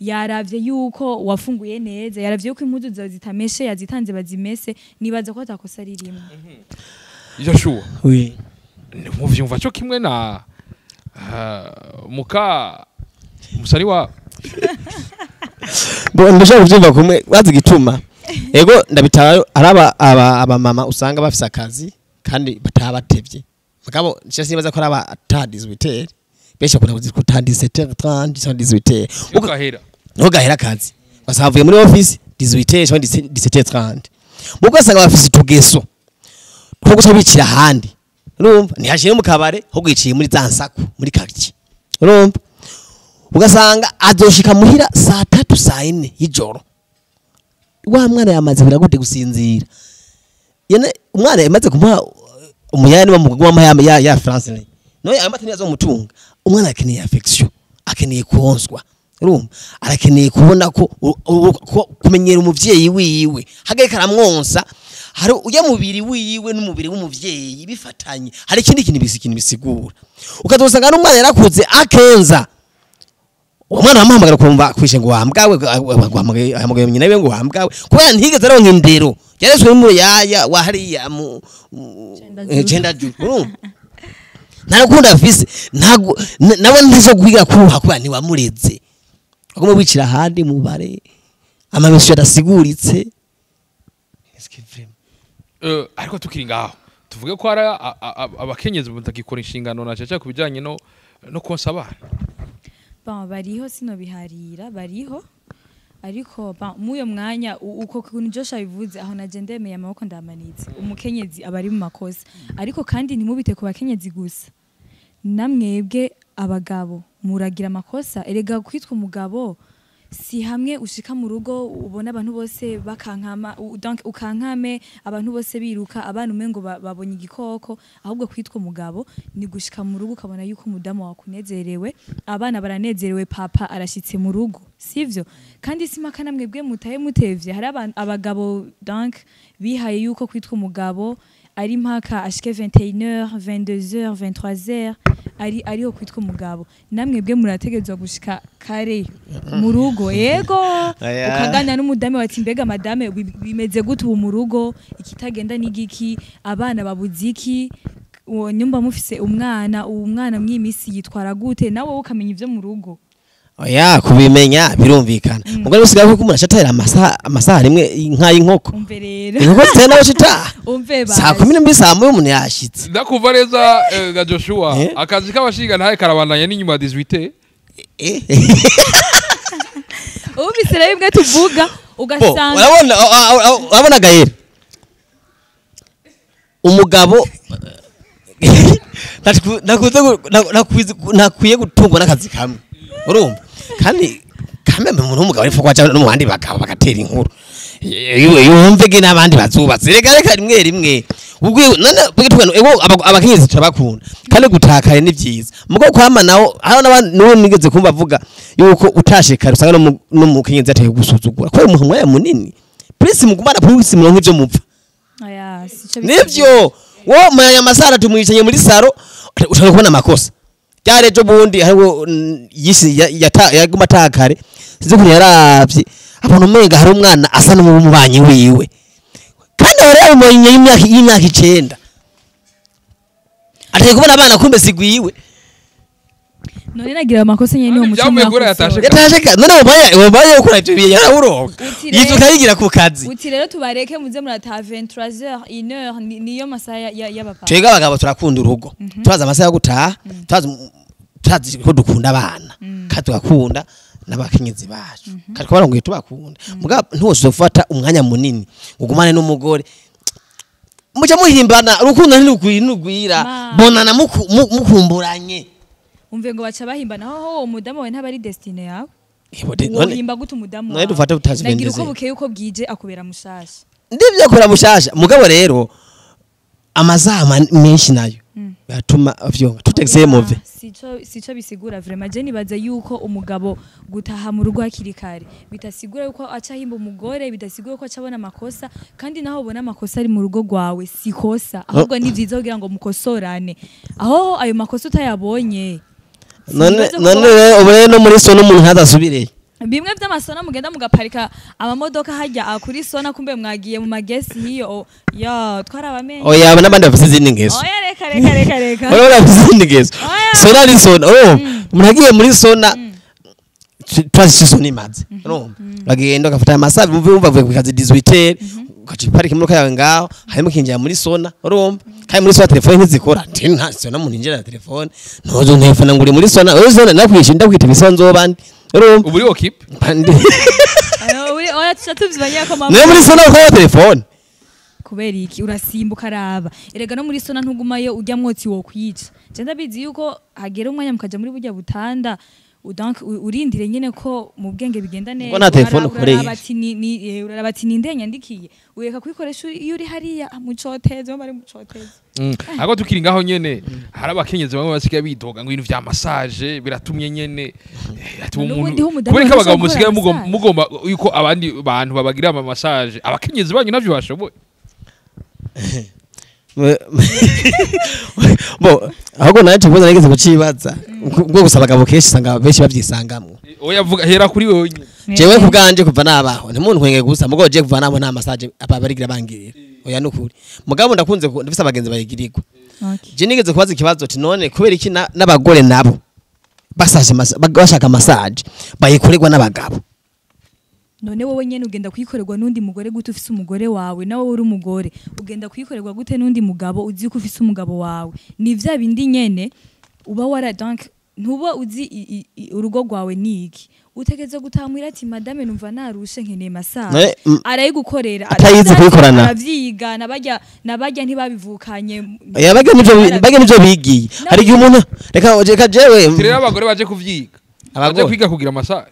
yaravye yuko wafunguye neza, yaravye yuko impuzu zawe zitameshe yazitanze bazimese, nibaza ko atakosa ririmo. Joshua, Oui. muvyumva cyo kimwe na muka musari wa Bo ndashaka kuvyumva kumwe, wazi igituma? Ego ndabitayo, araba aba mama usanga bafise akazi kandi batabatevye, mugabo nshya sibaza ko araba ata 18, benshi bakunda kuzikuta 17h30, 18h. Ugahera. Niho gahera akazi, basanga bavuye muri office 18h cyangwa 17h30, mugo usanga bafise utugeso two guca bicira ahandi, urumva, ntihashire mu kabare, ahubwo yiciye muri za nsaku muri quartier, urumva, ugasanga azoshika muhira saa 3, saa 4 y'ijoro. Wa mwana yamaze biragute gusinzira, yene umwana yamaze kumuha umuyaya niba mugwa ya France ne no ayo mata niyazomutunga. Umwana akeneye affection, akeneye konswa, urumva, arakeneye kubona ko kumenyera umuvyeyi wiwe hagaye karamwonsa, hari ujya mubiri wiwe n'umubiri w'umuvyeyi bifatanye, hari ikindi kintu ikintu bisigura, ukazosanga n'umwana yarakuze akenza. Uwo mwana wamuhamagara kumva kwishe ngo wambwawe, ahamagaye ahamagaye nyina wiwe ngo wambwawe, kubera ntigeze aronka indero, yarezwe n'umuyaya wa hariya mu Cendajuru. Cendajuru, urumva? Nta rukundo afise, ntago nawe ntazo kwiga kubaha kubera ntiwamureze, agomba wicira ahandi mu bare amamesho adasiguritse. Est-ce que vraiment? Ariko tukiri ngaho, tuvuge ko hari abakenyezi batagikora inshingano na cyane ku bijyanye no konsa abana. Bon, bariho, sinobiharira, bariho, ariko bon, muyo mwanya uko kuntu Joshua bivuze aho naje ndemeye amaboko ndamanitse. Umukenyezi aba ari mu makosa, ariko kandi ntimubite ku bakenyezi gusa, namwebwe abagabo muragira amakosa. Erega kwitwa umugabo si hamwe ushika mu rugo ubona abantu bose bakankama, donc ukankame, abantu bose biruka, abana umengo babonye igikoko. Ahubwo kwitwa umugabo ni gushika mu rugo ukabona yuko umudamu wakunezerewe, abana baranezerewe, papa arashitse mu rugo, sivyo? Kandi si maka namwebwe mutaye mutevye. Hari abagabo donc bihaye yuko kwitwa umugabo ari mpaka ashike 21h, 22h, 23h, ari ariho kwitwa umugabo. Namwebwe murategerezwa gushika kare mu rugo, yego. Aya. Ukaganira n'umudamu wati: "Mbega madame, bimeze gute ubu mu rugo? Ikitagenda n'igiki? Abana babuze iki? Uwo nyumba mufise umwana, uwo mwana mw'iyi minsi yitwara gute?" Nawe wowe ukamenya ivyo mu rugo. Oya, kubimenya birumvikana, mugabo usigaye ko umuntu acatera amasaha rimwe nk'ay'inkoko. Umve rero. Inkoko zitera nawe citaha. Umve. Saa 12, saa 1 umuntu yashitse. Ndakumva neza, ga Joshua. Eh? Akazi k'abashinga ntaye karabandanya n'inyuma ya 18. Eh. Ubise rero bimwe tuvuga Bo, ugasanga urabona gahera umugabo ntakwiye gutungwa n'akazi kamwe, urumva? Kandi kamwe umuntu w'umugabo ariko kwaca no mu bandi bagabo bagatera inkuru, yumve ge n'abandi bazubatse. Reka reka, rimwe rimwe ubwo none bwitwa ego abakenyezi turabakunda, kandi gutakare ni byiza. Mugo kwama nawo haro n'abandi n'uwo nigeze kumva avuga yuko utashe kare usanga no mu kenyezi ateye gusuzugura kubera umuntu mwanya munini. Prince mugumana, prince muronke ivyo mupfa. Aya, sico bisigura. Nivyo, wo manya masara tumwicanye muri saro, ushobora kubona amakosa. Byari ejo bundi hariho yisi yaguma atakare, sinzi ukuntu yaravye abona umenga hari umwana asa n'umubanyi wiwe, kandi wari yabimenye y'imyaka 9, ateye kubona abana kumbe sigwiwe. None nagira amakosa nyene niwo Kandi muco. vyavuye kubera yatashe. Yatashe none ubaye ukora ivyo bihe yarawuronka. Uti rero- Yizuka yigira ku kazi. Uti rero tubareke muze murataha 23h, 1h, niyo masaha y'abapapa. Twebwe abagabo turakunda urugo, turazi amasaha yo gutaha, turazi ko dukunda abana, kandi tugakunda n'abakenyezi bacu, kandi twabarongoye tubakunda. Mugabo ntiwose ufata umwanya munini ugumane n'umugore, muca muhimbana, urukundo ntirugwira. Ma. Bonana mukumburanye. Umve ngo baca bahimbana aho uwo mudamu wawe ntaba ari destine yawe. None Wohimba gute umudamu none wawe? dufate utazi Nagira uko bendeze. bukeye uko bwije akubera mushasha. Ndivyo, kora mushasha. Mugabo rero amasaha menshi nayo yatuma vyonga tutegese move. Sico bisigura vraiment. Je nibaza yuko umugabo gutaha mu rugo hakiri kare bitasigura yuko aca ahimba umugore, bidasigura ko aca abona amakosa. Kandi naho ubona amakosa ari mu rugo rwawe si kosa, ahubwo ni vyiza kugira ngo mukosorane aho ayo makosa utayabonye. None Sinibaza ko none rero ubu rero no muri sona umuntu ntazasubireyo. Bimwe vy'amasona mugenda mugaparika amamodoka hajya kuri sona, kumbe mwagiye mu magesi hiyo ya twarabamenye. Oya, aba n'abandi bafise izindi ngeso. Oya, reka reka reka reka. Oya, bafise izindi ngeso. Oya. Sona ni sona. Oh, umuntu agiye muri sona, turazi sona imaze, urumva, bagenda bagafata amasaha, bumva bavuye ku kazi 18, ugaca uparika imodoka yawe ngaho, hanyuma ukinjira muri sona, urumva? Kandi muri sona telefone ntizikora. Nti nta sona umuntu yinjira na telefone, ntozo ntelefone ngo uri muri sona. Oya, sona nakwishe, ndakwita ibisa nzoba ndi, urumva? Ubu uri occupé. Oya, oya, tuca tuvyibanya ko mama. Niyo muri sona ukora telefone. Kubera iki? Urasimbuka araba. Erega no muri sona ntugumayo, ujya mwotsi wo kwica. Je ndabizi yuko hagera umwanya mukaja muri burya butanda, donc urindire nyene ko mu bwenge bigenda neza. Ubwo nta telefone Uraraba ukoresha. ati uraraba ati ni ndenyandikiye, ureka kuyikoresha iyo uri hariya mu cotezo, bari mu cotezo. Ariko tukiri ngaho nyene, hari abakenyezi bamwe basigaye bidoga ngo ibintu vya massage biratumye nyene, ati N'ubundi umuntu ho umudamu kubera ko abagabo arashobora musigaye gukora massage. Mugomba yuko abandi bantu babagira ama massage, abakenyezi banyu navyo bashoboye. Bo ahubwo naje kubuza nageze kucibaza ubwo gusa abagabo kenshi usanga benshi babyisangamwo. Oya, vuga, hera kuri wewe nyine. Jewe ku bwanje kuva nabaho ntimuntu nkwenge gusa mugabo je kuva nabo nta massage barigira bangirira, oya nukuri. Mugabo ndakunze ndafise abagenzi bayigirirwa. Je nigeze kubaza ikibazo ati none kubera iki n'abagore nabo basaje bashaka massage bayikorerwa n'abagabo? None wowe nyene ugenda kuyikorerwa n'undi mugore gute ufise umugore wawe? Nawe uri umugore, ugenda kuyikorerwa gute n'undi mugabo uzi ko ufise umugabo wawe? Ni vya bindi nyene uba wara, donc ntuba uzi urugo rwawe ni iki. Utegeze gutamwira ati madame, numva narushe, nkeneye massage. Arayigukorera. Atayizi kuyikorana. Aravyiga, nabajya nabajya ntibabivukanye. Oya, bajya nivyo bigiye. Hari igihe umuntu reka jewe Rero abagore baje kuvyiga, baje Abagore. kwiga kugira massage.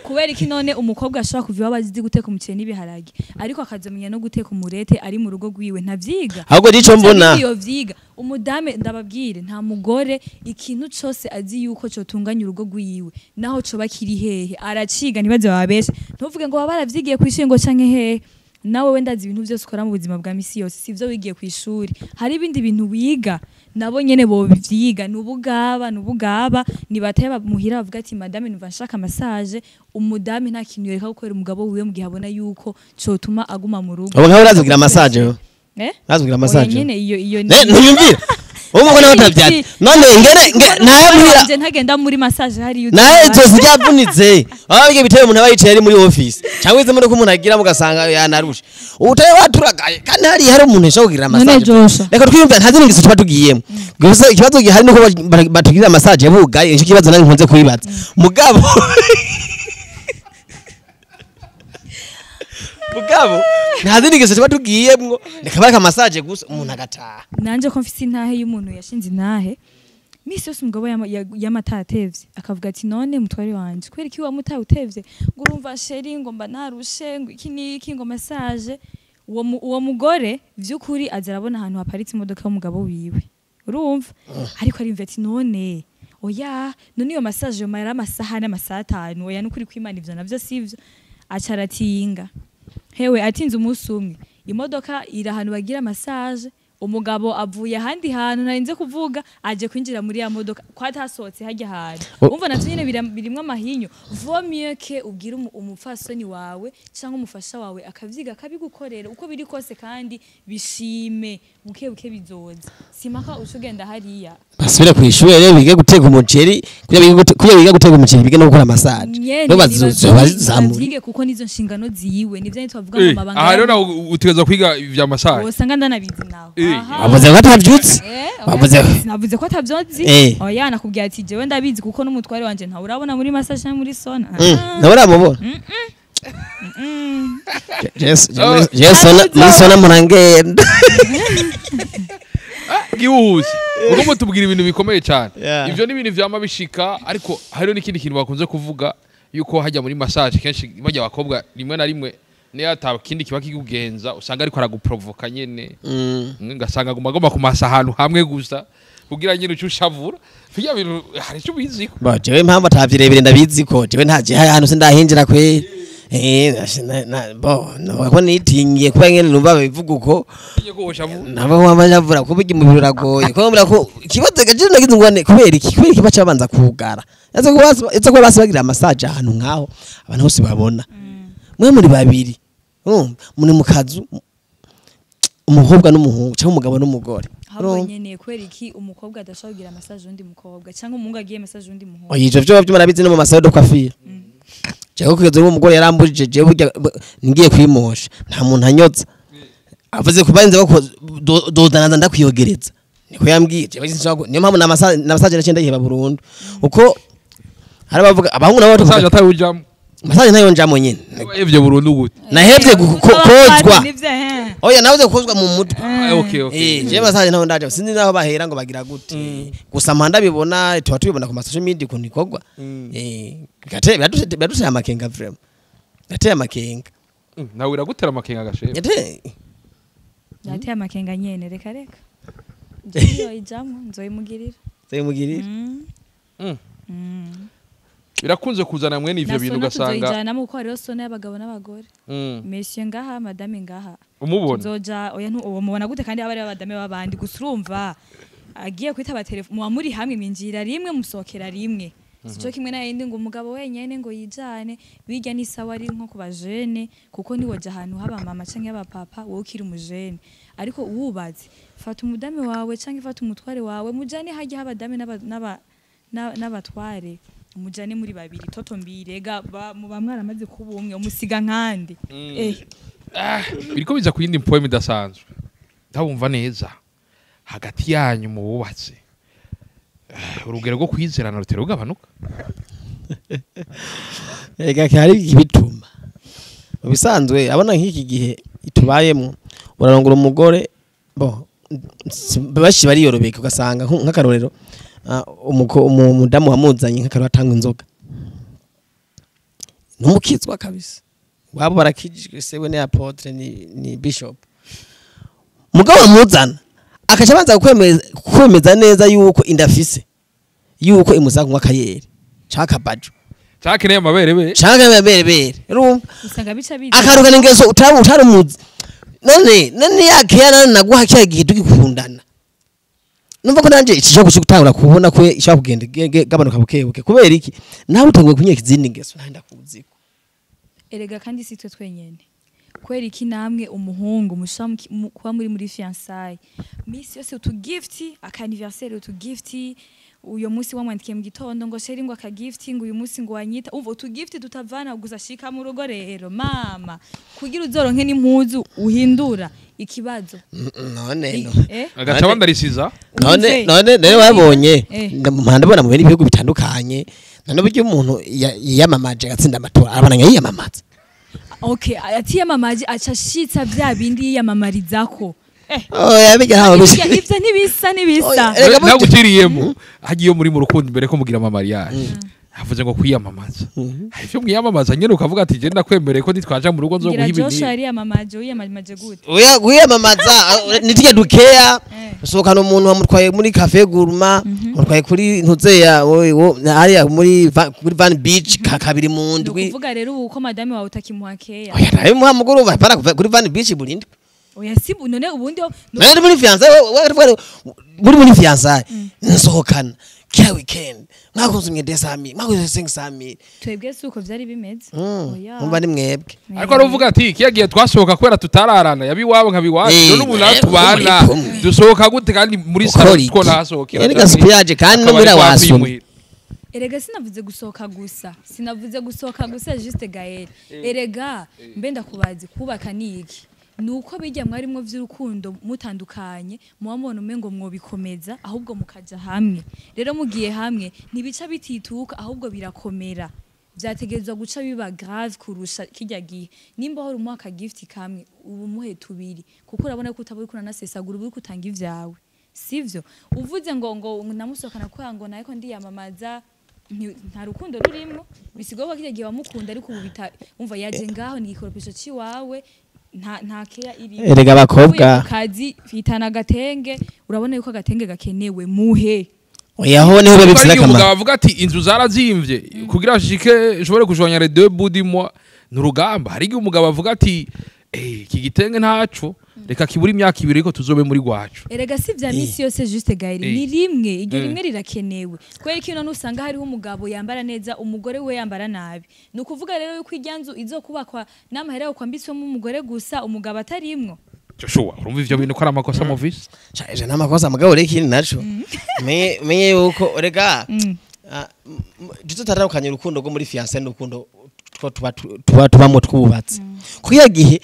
Kubera iki none umukobwa ashobora kuva iwabo azi guteka umuceri n'ibiharage, ariko akazomenya no guteka umurete ari mu rugo rwiwe ntavyiga? Ahubwo nico mbona. Iyo vyiga umudame, ndababwire, nta mugore ikintu cose azi yuko cotunganya urugo rwiwe, naho coba kiri hehe, araciga. Ntibaze babeshe, ntuvuge ngo baba baravyigiye kw'ishuri ngo canke hehe. Nawe wenda azi ibintu byose ukora mu buzima bwa misi yose sivyo wigiye kw'ishuri. Hari ibindi bintu wiga, nabo nyene bovyiga. Nubugaba nubugaba nibataye muhira bavuga ati madame, numva nshaka massage. Umudame nta kintu yoreka gukorera umugabo wiwe mu gihe abona yuko cotuma aguma mu rugo. Ubu nkawe urazi kugira massage yo? Eh? Urazi kugira Oya. massage? Nyene iyo Ntiyumvira ubu ngo nawe utavyatsi none ngene nawe muhira. Nje ntagenda muri massage hariya. Nawe izosi ryavunitse, aho bigiye biteye umuntu aba yicaye ari muri office cyangwa izi modoka umuntu agira mugasanga yanarushe utaye waturagaye, kandi hariya hari umuntu ashobora kugira None massage. Joshua. Reka twiyumve, nta zindi ngeso tuba tugiyemo gusa. Ikibazo gihari nuko batugirira massage bugaye. Icyo kibazo nanjye nkunze kubibaza, mugabo nta zindi ngeso tuba tugiyemwo, reka bareka massage gusa umuntu agataha. Nanje ko mfise intahe y'umuntu yashinze intahe, misi yose umugabo yamataye atevye, akavuga ati none mutware wanje, kubera iki wamutaye utevye? Ngo urumva chéri, ngo mba narushe, ngo iki niki, ngo massage. Uwo mugore vy'ukuri aza arabona ahantu haparitse imodoka y'umugabo wiwe, urumva, ariko arimva ati none oya, none iyo massage yomara amasaha n'amasaha 5? Oya, nukuri kwimana ivyo navyo sivyo. Aca aratinga hewe, atinze umunsi umwe, imodoka iri ahantu bagira massage, umugabo avuye ahandi hantu narinze kuvuga, aje kwinjira muri ya modoka ko atasohotse hajya hantu. Umva, navyo nyene birimwo amahinyu. Vaut mieux que ubwire umupfasoni wawe cyangwa umufasha wawe akavyiga akabigukorera uko biri kose, kandi bishime buke buke bizoza, simaka uca ugenda hariya. Basubire ku ishuri rero bige guteka umuceri, kugira biga guteka umuceri bige no gukora massage. Nyene. No bazamura. Bavyige kuko nizo nshingano ziwe, nivyo ntitwavuga ngo amabanga. Aha rero nawe utegerezwa kwiga ivya massage. Wosanga ndanabizi nawe. Aha. Bavuze ko atavyutse. Bavuze. Navuze ko atavyonzi. Oya, nakubwiye ati jewe ndabizi kuko n'umutware wanje ntawe urabona muri massage cyangwa muri sauna. Nawe uramubona? Je sauna, muri sauna murangenda. Bwihuse ubwo mutubwira ibintu bikomeye cyane. Ivyo ni ibintu vyama bishika, ariko hariho n'ikindi kintu bakunze kuvuga yuko hajya muri massage kenshi bajya abakobwa rimwe na rimwe niyo ata kindi kiba kikugenza, usanga ariko araguprovoka nyene. Ngasanga aguma agomba kumasa ahantu hamwe gusa kugira nyene uce ushavura. Bijya bintu hari icyo ubiziko? Ba jewe impamvu atavyirebire ndabizi ko jewe nta je hano sindahinjira kweri. Bo no ko nitingiye kuba ngene numva bivuga uko. Nyene ko ushavura. Nabo wamajavura kuba umubiri uragoye ko mbura ko ikibazo gaje nagize ngo kubera iki baca babanza kugara, yaza kuba basi bagira massage ahantu nkaho abantu bose babona. Mwe muri babiri, urumva muri mu kazu, umukobwa n'umuhungu cyangwa umugabo n'umugore. Ahubwo Urumva? nyene kubera iki umukobwa adashobora kugira massage undi mukobwa, cyangwa umuhungu agiye massage undi muhungu? Oya, ivyo vyo murabizi no mu ma salons de coiffure. Jewe kugeza ubu umugore yarambujije, jewe burya ngiye kwimosha nta muntu anyoza, avuze kubanza bako dodanaza ndakwiyogereza, niko yambwiye. Jewe sinshobora niyo mpamvu na massage naciye ndayiheba burundu, uko hari abavuga abahungu nabo massage batuvuga. atari ujamo? Massage nayo njamo nyene. Wahevye burundu gute? Nahevye kozwa. Nivyo, eh. Oya, nawe kozwa mu mutwe. Ah, okay. Eh, jewe massage naho ndaje sinzi naho bahera ngo bagira gute, gusa mpanda bibona tuba tubibona ku ma social media ukuntu ikorwa. Biraduteye amakenga vraiment, birateye amakenga. Nawe iragutera amakenga gashema? Yateye. Yateye amakenga nyene, reka reka. Jewe ijamwo nzoyimugirira. Nzoyimugirira. Birakunze kuzana mwene ivyo Na bintu, sauna ugasanga tuzoyijanamo, kuko hariho sauna y'abagabo n'abagore. Monsieur ngaha, madame ngaha. Umubona. Tuzoja, oya, uwo mubona gute kandi aba ari abadame b'abandi? Gusa urumva agiye kwitaba telefone, muba muri hamwe, mwinjira rimwe, musohokera rimwe. Sico kimwe n'ayindi ngo umugabo wenyene ngo yijane. Bijya ni sawa ari nko ku bajene, kuko niwoja ahantu haba mama canke haba papa, wowe ukiri umujene. Ariko wubatse, fata umudame wawe canke fata umutware wawe, mujane hajya habadame n'abatware, mujane muri babiri toto mbirega muba mwaramaze kuba umwe, umusiga nkandi. Biriko biza ku yindi poem idasanzwe, ndabumva neza hagati yanyu mu wubatse. Urugero rwo kwizerana rutera rugabanuka. Ega hari ibituma mu bisanzwe abona nk'iki gihe tubayemo urarongora umugore bo bashi bariyorobeka, ugasanga nk'akarorero umudamu wamuzanye, nk'akarorero, atanga inzoga numukizwa kabisa, wabo barakijijwe, sewe ni apôtre, ni bishop, mugabo wamuzana akaca abanza kwemeza neza yuko indafise yuko imuza kunywa akayeri canke akabajo. Cyakeneye amabere be. Canke amaberebere, urumva? Usanga bica biza. Akarukana ingeso utari utari none yakeya none naguha kiya gihe tugikundana. Numva ko nanje iki cyo gutangura kubona ko ishaka kugenda gabanuka buke buke. Kubera iki? Nawe utanguye kunyeka izindi ngeso nta ndakuziko. Erega kandi si twe twenyene. Kwera iki namwe umuhungu mushobora kuba muri fiançailles, misi yose utu gift, aka anniversaire utu gift, uyo munsi wamwandikiye mu gitondo ngo chéri, ngo aka gift, ngo uyu munsi ngo wanyita, umva utu gift tutavana gusa. Shika mu rugo rero mama, kugira uzoronke n'impuzu uhindura ikibazo. None no. Agaca bandarisiza. None Umve. none rero wabonye ndabona mu bindi bihugu bitandukanye, none buryo umuntu yiyamamaje agatsinda amatora arabana yiyamamaza. Okay, atiyamamaje aca ashitsa vya bindi yiyamamarizako. Oh, yabiga hawo. Ivyo ntibisa, ntibisa. Oya, erega Nagutiriye hagiye muri mu rukundo imbere ko mugira ama mariage, havuze ngo kwiyamamaza, hari ivyo mwiyamamaza nyene ukavuga ati je ndakwemereye ko nitwaja mu rugo nzoguha Ngira ibi. Joshua yariyamamaje, wiyamamaje gute? Oya, kwiyamamaza nitujya dukeya. Usohokana umuntu, wamutwaye muri café gourmand, wamutwaye kuri ntuzeya hariya muri kuri Van Beach ka kabiri mu Ni ndwi. ukuvuga rero ubu ko madame wawe utakimuha keya? Oya, nawe muha mugoroba para kuva kuri Van Beach burindi. Oya, si none ubundi None muri fiançailles, muri fiançailles nsohokana kila weekend, mwakunzumye 200,000, mwakunzumye 500,000. Twebwe si uko vyari bimeze. Oya. Umva ni mwebwe. Ariko aravuga ati kiya gihe twasohoka kubera tutararana, yabiwabo nkabiwacu. None ubu nawe tubana muri kumwe. Dusohoka gute kandi muri Ukora salon iki? two nahasohokera? Erega supiyaje kandi no Akaba muri ari kwa wasomye. kwimuhira. Erega sinavuze gusohoka gusa, sinavuze gusohoka gusa, juste Gaël. Erega mbe ndakubazi, kubaka ni iki? Nuko bijya mwarimwo vy'urukundo mutandukanye, muba mubona umengo mwobikomeza ahubwo mukaja hamwe. Rero mugiye hamwe ntibica bitituka, ahubwo birakomera. Vyategerezwa guca biba grave kurusha kijya gihe. Nimba hora umuha aka gift kamwe, ubu muhe tubiri, kuko urabona ko utaba uriko uranasesagura, uba uriko utanga ivyawe, sivyo? Uvuze ngo namusohokana kubera ngo nariko ndiyamamaza, nta rukundo rurimwo. Bisigaye ko kirya gihe wamukunda, ariko ubu bita umva yaje ngaho ni igikoropesho ciwawe, nta keya iri. Erega abakobwa Uvuye ku kazi fitana agatenge, urabona yuko agatenge gakenewe, muhe. Oya, ho niho biba bifise Ariko umugabo akamaro. avuga ati inzu zarazimvye kugira ashike nshobore kujonya les deux bouts du mois ni urugamba. Hari igihe umugabo avuga ati iki gitenge ntaco, reka kibura imyaka 2 ariko tuzobe muri gwacu. Erega si vya misi yose, juste Gaël. Ni rimwe, iryo rimwe rirakenewe. Kubera ko none usanga hariho umugabo yambara neza, umugore we yambara nabi. Ni ukuvuga rero yuko irya nzu izokubakwa n'amahera yo kwambitswemo umugore gusa, umugabo atarimwo. Joshua, urumva ivyo bintu ko ari amakosa mu visi? Ejo n'amakosa, mugabo rero ikindi naco menye yuko rega tutatandukanye urukundo rwo muri fiancé n'urukundo tuba tubamo twubatse. Kuko gihe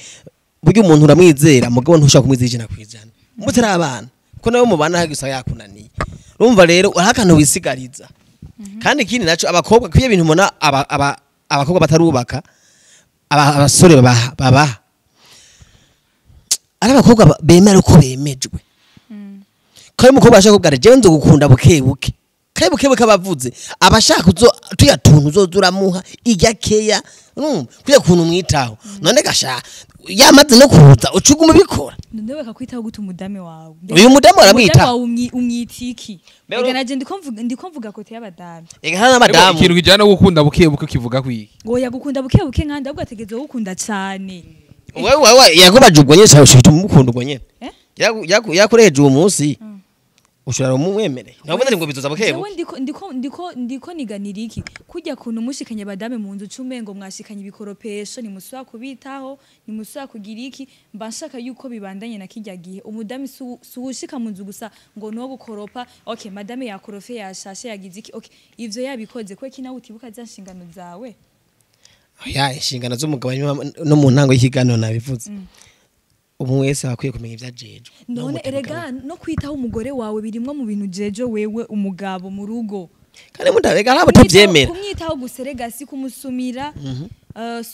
burya umuntu uramwizera, mugabo ntushobora kumwizera 100% mutari abana, kuko nawe mubana hagisa yakunaniye. Urumva rero hari akantu wisigariza. Kandi ikindi naco, abakobwa kwiye ibintu mubona abakobwa batarubaka, abasore babaha ari abakobwa bemera uko bemejwe. Kandi umukobwa ashaka kubwira jewe nzogukunda buke buke, kandi buke buke abavuze abashaka uzo tuya tuntu uzoza uramuha ijya keya, urumva kuya kuntu umwitaho. None gasha Yamaze no kuza ucuguma ubikora. None bakakwitaho gute umudame wawe? Uyu mudamu aramwitaho. Umudame wawe umwitiki? Ega naje ndiko mvuga kote y'abadamu. Ega hana n'abadamu. Ikintu kijana no gukunda buke buke kivuga kwiki. Ngo yagukunda buke buke nkandi ahubwo ategerezwa gukunda cyane. Wewe yakubaje ubwo nyene cyane ushobora umukunda ubwo nyene. Yakureje uwo munsi. Ushobora umwemere. Ntabwo ngo bizoza buke buke. Jewe ndiko niganira iki kujya kuntu mushikanye badame mu nzu cumengo mwashikanye ibikoropesho ni muswa kubitaho ni muswa kugira iki mba nshaka yuko bibandanye na kijya gihe umudame suwushika mu nzu gusa ngo no gukoropa. Okay, madame yakorofe yashashe yagize iki, okay ivyo yabikoze kwe kina utibuka za nshingano zawe. Ya inshingano z'umugabo no mu ntango y'ikiganiro nabivuze. Umuntu wese akwiye kumenya ivyajejwe. None erega no kwitaho umugore wawe birimwo mu bintu jejo wewe umugabo mu rugo. Kandi mutabega nabo tavyemera. Kumwitaho guserega si kumusumira.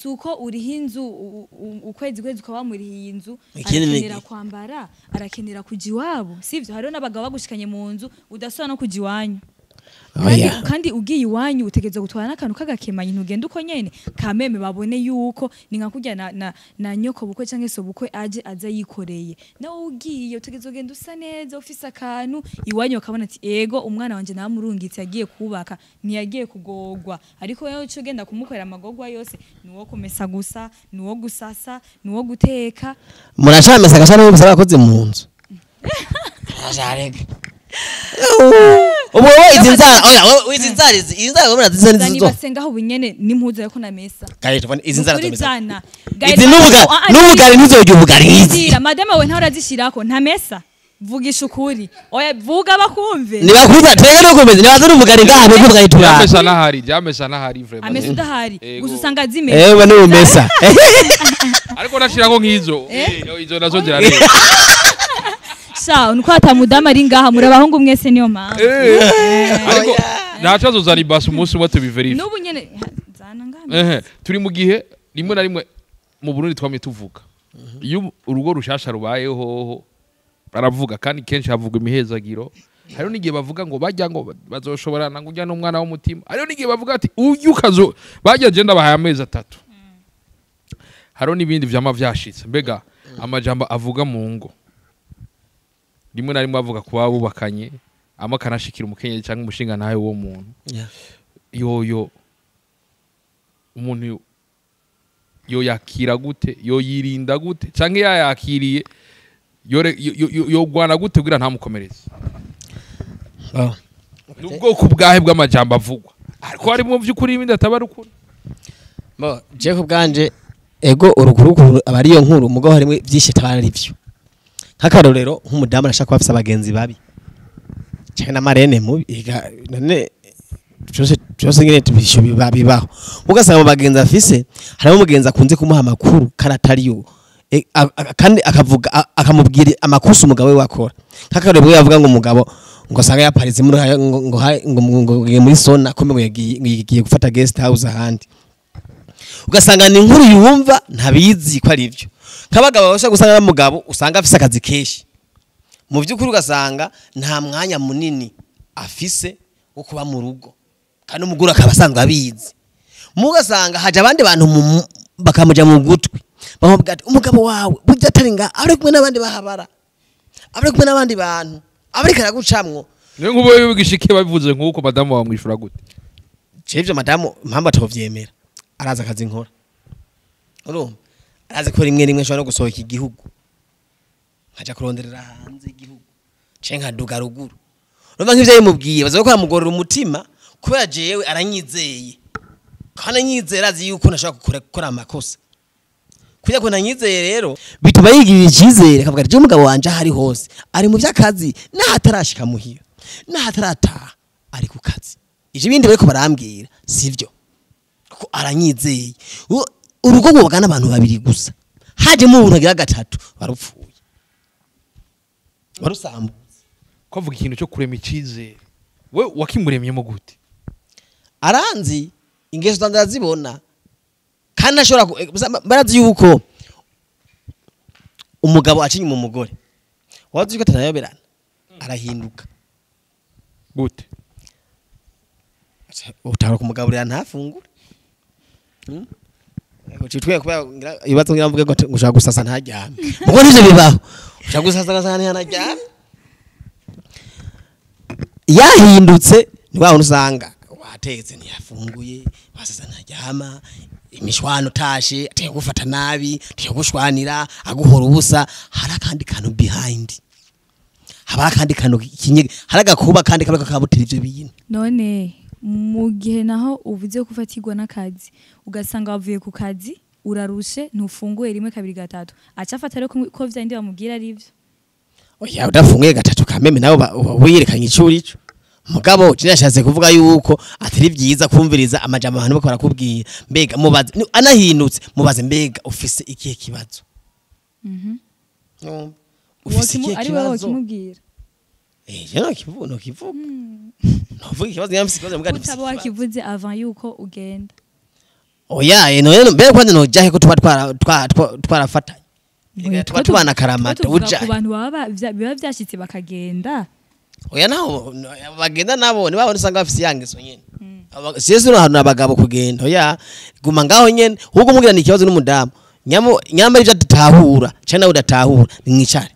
Suko uriho inzu ukwezi kwezi ukaba murihiye inzu arakenera kwambara, arakenera kuja iwabo, sivyo? Hariho n'abagabo bagushikanye mu nzu udasubira no kuja iwanyu. Kandi ugiye iwanyu utegerezwa gutwara n'akantu k'agakemanyi ntugenda uko nyene kameme babone yuko ni nka kurya na nyoko bukwe canke so bukwe aje aza yikoreye. Nawe ugiye utegerezwa kugenda usa neza ufise akantu iwanyu bakabona ati ego umwana wanje namurungitse yagiye kubaka ntiyagiye kugogwa. Ariko wewe uco ugenda kumukorera amagogwa yose nuwo kumesa gusa nuwo gusasa nuwo guteka. Muracamesa gasa n'uwo abakozi mu nzu. Ararega. Ubu wowe izi nzara oya izi nzara izi nzara ubona zisa nizo basenga aho bunyene n'impuzu yako na mesa. Gaye tubone izi nzara zomesa. Izi n'ubugari ntizojya ubugari izi. Madame we ntaho urazishirako nta mesa. Vugisha ukuri. Oya vuga bakumve. Nibakuza tega no kumeze nibaza n'ubugari ngaha n'ubugari turara. Jamesa nahari, jamesa nahari vraiment. Amesa udahari gusa usanga zimesa. Ewe ni umesa. Ariko nashirako nkizo. Izo nazo zirareba. Sha nuko atamudama ari ngaha murabahungu mwese niyo mpamvu. Ariko ntacazo zari basi umunsi umwe tubiverify. Nubu nyene zana ngaha. Turi mu gihe rimwe na rimwe mu Burundi twamye tuvuga. Iyo urugo rushasha rubayeho baravuga kandi kenshi havuga imihezagiro. Hariho n'igihe bavuga ngo bajya ngo bazoshoborana ngo ujya n'umwana w'umutima. Hariho n'igihe bavuga ati uyu kazo bajya je ndabahaye amezi 3. Hariho n'ibindi vyama vyashitse. Mbega amajambo avuga mu ngo. Rimwe na rimwe bavuga kuba bubakanye amakanashikira umukenyezi cyangwa umushinga nawe wo muntu. Yoyo umuntu yo yakira gute, yo yirinda gute canke yayakiriye yo gwana gute kugira ntamukomereze. Nubwo kubwahe bw'amajambo avugwa ariko ari mu by'ukuri ibindi atabara ukuri. Bo je kubganje ego urukurukuru abari yo nkuru mugabo harimo byinshi tabara ivyo. Nkakarorero nk'umudamu arashaka kuba afise abagenzi babi cyane na marene mubi none byose ngene tubisho bibaho ugasanga mu bagenzi afise harimo umugenzi akunze kumuha amakuru karatariyo kandi akavuga akamubwira amakosa umugabo we wakora. Nkakarorero yavuga ngo umugabo ngo asanga yaparitse muri ngo ngo muri sona kome ngo yagiye gufata guest house ahandi. Ugasanga ni inkuru yumva ntabizi ko ari byo. Nk'abagabo bashaka gusanga n'umugabo usanga afise akazi kenshi. Mu by'ukuri ugasanga nta mwanya munini afise wo kuba mu rugo. Kandi umugore akaba asanzwe abizi. Mugasanga haje abandi bantu bakamuja mu gutwi. Bamubwira ati umugabo wawe burya atari nga ari kumwe n'abandi bahabara. Ari kumwe n'abandi bantu. Abarika aragucamwo. Niyo nkubo bigishike babivuze nkuko madamu wawe mwishura gute? Je ivyo madamu mpamvu atovyemera. Araza akazi nkora. Urumva? Arazi ko rimwe rimwe nshobora no gusohoka igihugu. Nkaja kuronderera hanze igihugu. Canke nkaduga ruguru. Urumva nk'ivyo yimubwiye baza ko amugorora umutima kubera jewe aranyizeye. Kandi anyizera azi yuko nashobora gukora amakosa. Kuja ko nanyizeye rero bituma yigirira icizere akavuga ati je umugabo wanje ahari hose ari mu by'akazi nahatarashika muhira nahatarataha ari ku kazi. Ivyo bindi bariko barambwira sivyo. Kuko aranyizeye. Urugo rwubakana abantu babiri gusa. Haje mu buntu agira gatatu barupfuye. Barusambutse. Ko avuga ikintu cyo kurema icizere. We wakimuremyemo gute? Aranzi ingeso ndazibona. Kandi ashobora barazi yuko umugabo acinye mu mugore. Wazi yuko atanayoberana. Arahinduka. Gute? Utara kumugaburira ntafungure. Ucitwe kubera ibibazo ngira mvuge ngo ushaka gusasa ntaryame. Mugo nivyo bibaho. Ushaka gusasa ngasanga ntanaryame. Yahindutse ni wa usanga watetse ntiyafunguye, wasasa ntaryama, imishwano tashe, ateye gufata nabi, ateye gushwanira, aguhora ubusa, hari akandi kantu behind. Haba akandi kantu kinyege, hari agakuba kandi kaba kakabutira ivyo bintu. None mu gihe naho uvuze ko ufatirwa n'akazi ugasanga wavuye ku kazi urarushe ntufunguye rimwe kabiri gatatu, aca afata rero ko vyandi bamubwira ari ivyo. Oya, udafunguye gatatu kameme nawe wiyerekanye ico urico. Mugabo kinashatse kuvuga yuko atari byiza kumviriza amajambo abantu bako barakubwira. Mbega mubaze anahindutse, mubaze mbega ufise ikihe kibazo. Ufise ikihe kibazo? Ari wowe wakimubwira? Je no kivuga. Novuga ikibazo nyamfise ikibazo mugabo utaba wakivuze avant yuko ugenda. Oya, no mbega kwanza nojahe ko tuba twarafatanye. Tuba tubana karamata uja. Ku bantu baba biba vyashitse bakagenda. Oya, naho bagenda nabo ni babone usanga bafise yangeso nyene. Sisi no hantu abagabo kugenda. Oya, guma ngaho nyene, ahubwo mugira ni ikibazo n'umudamu. Nyamara ivyo adatahura, canke nawe udatahura, nimwicare.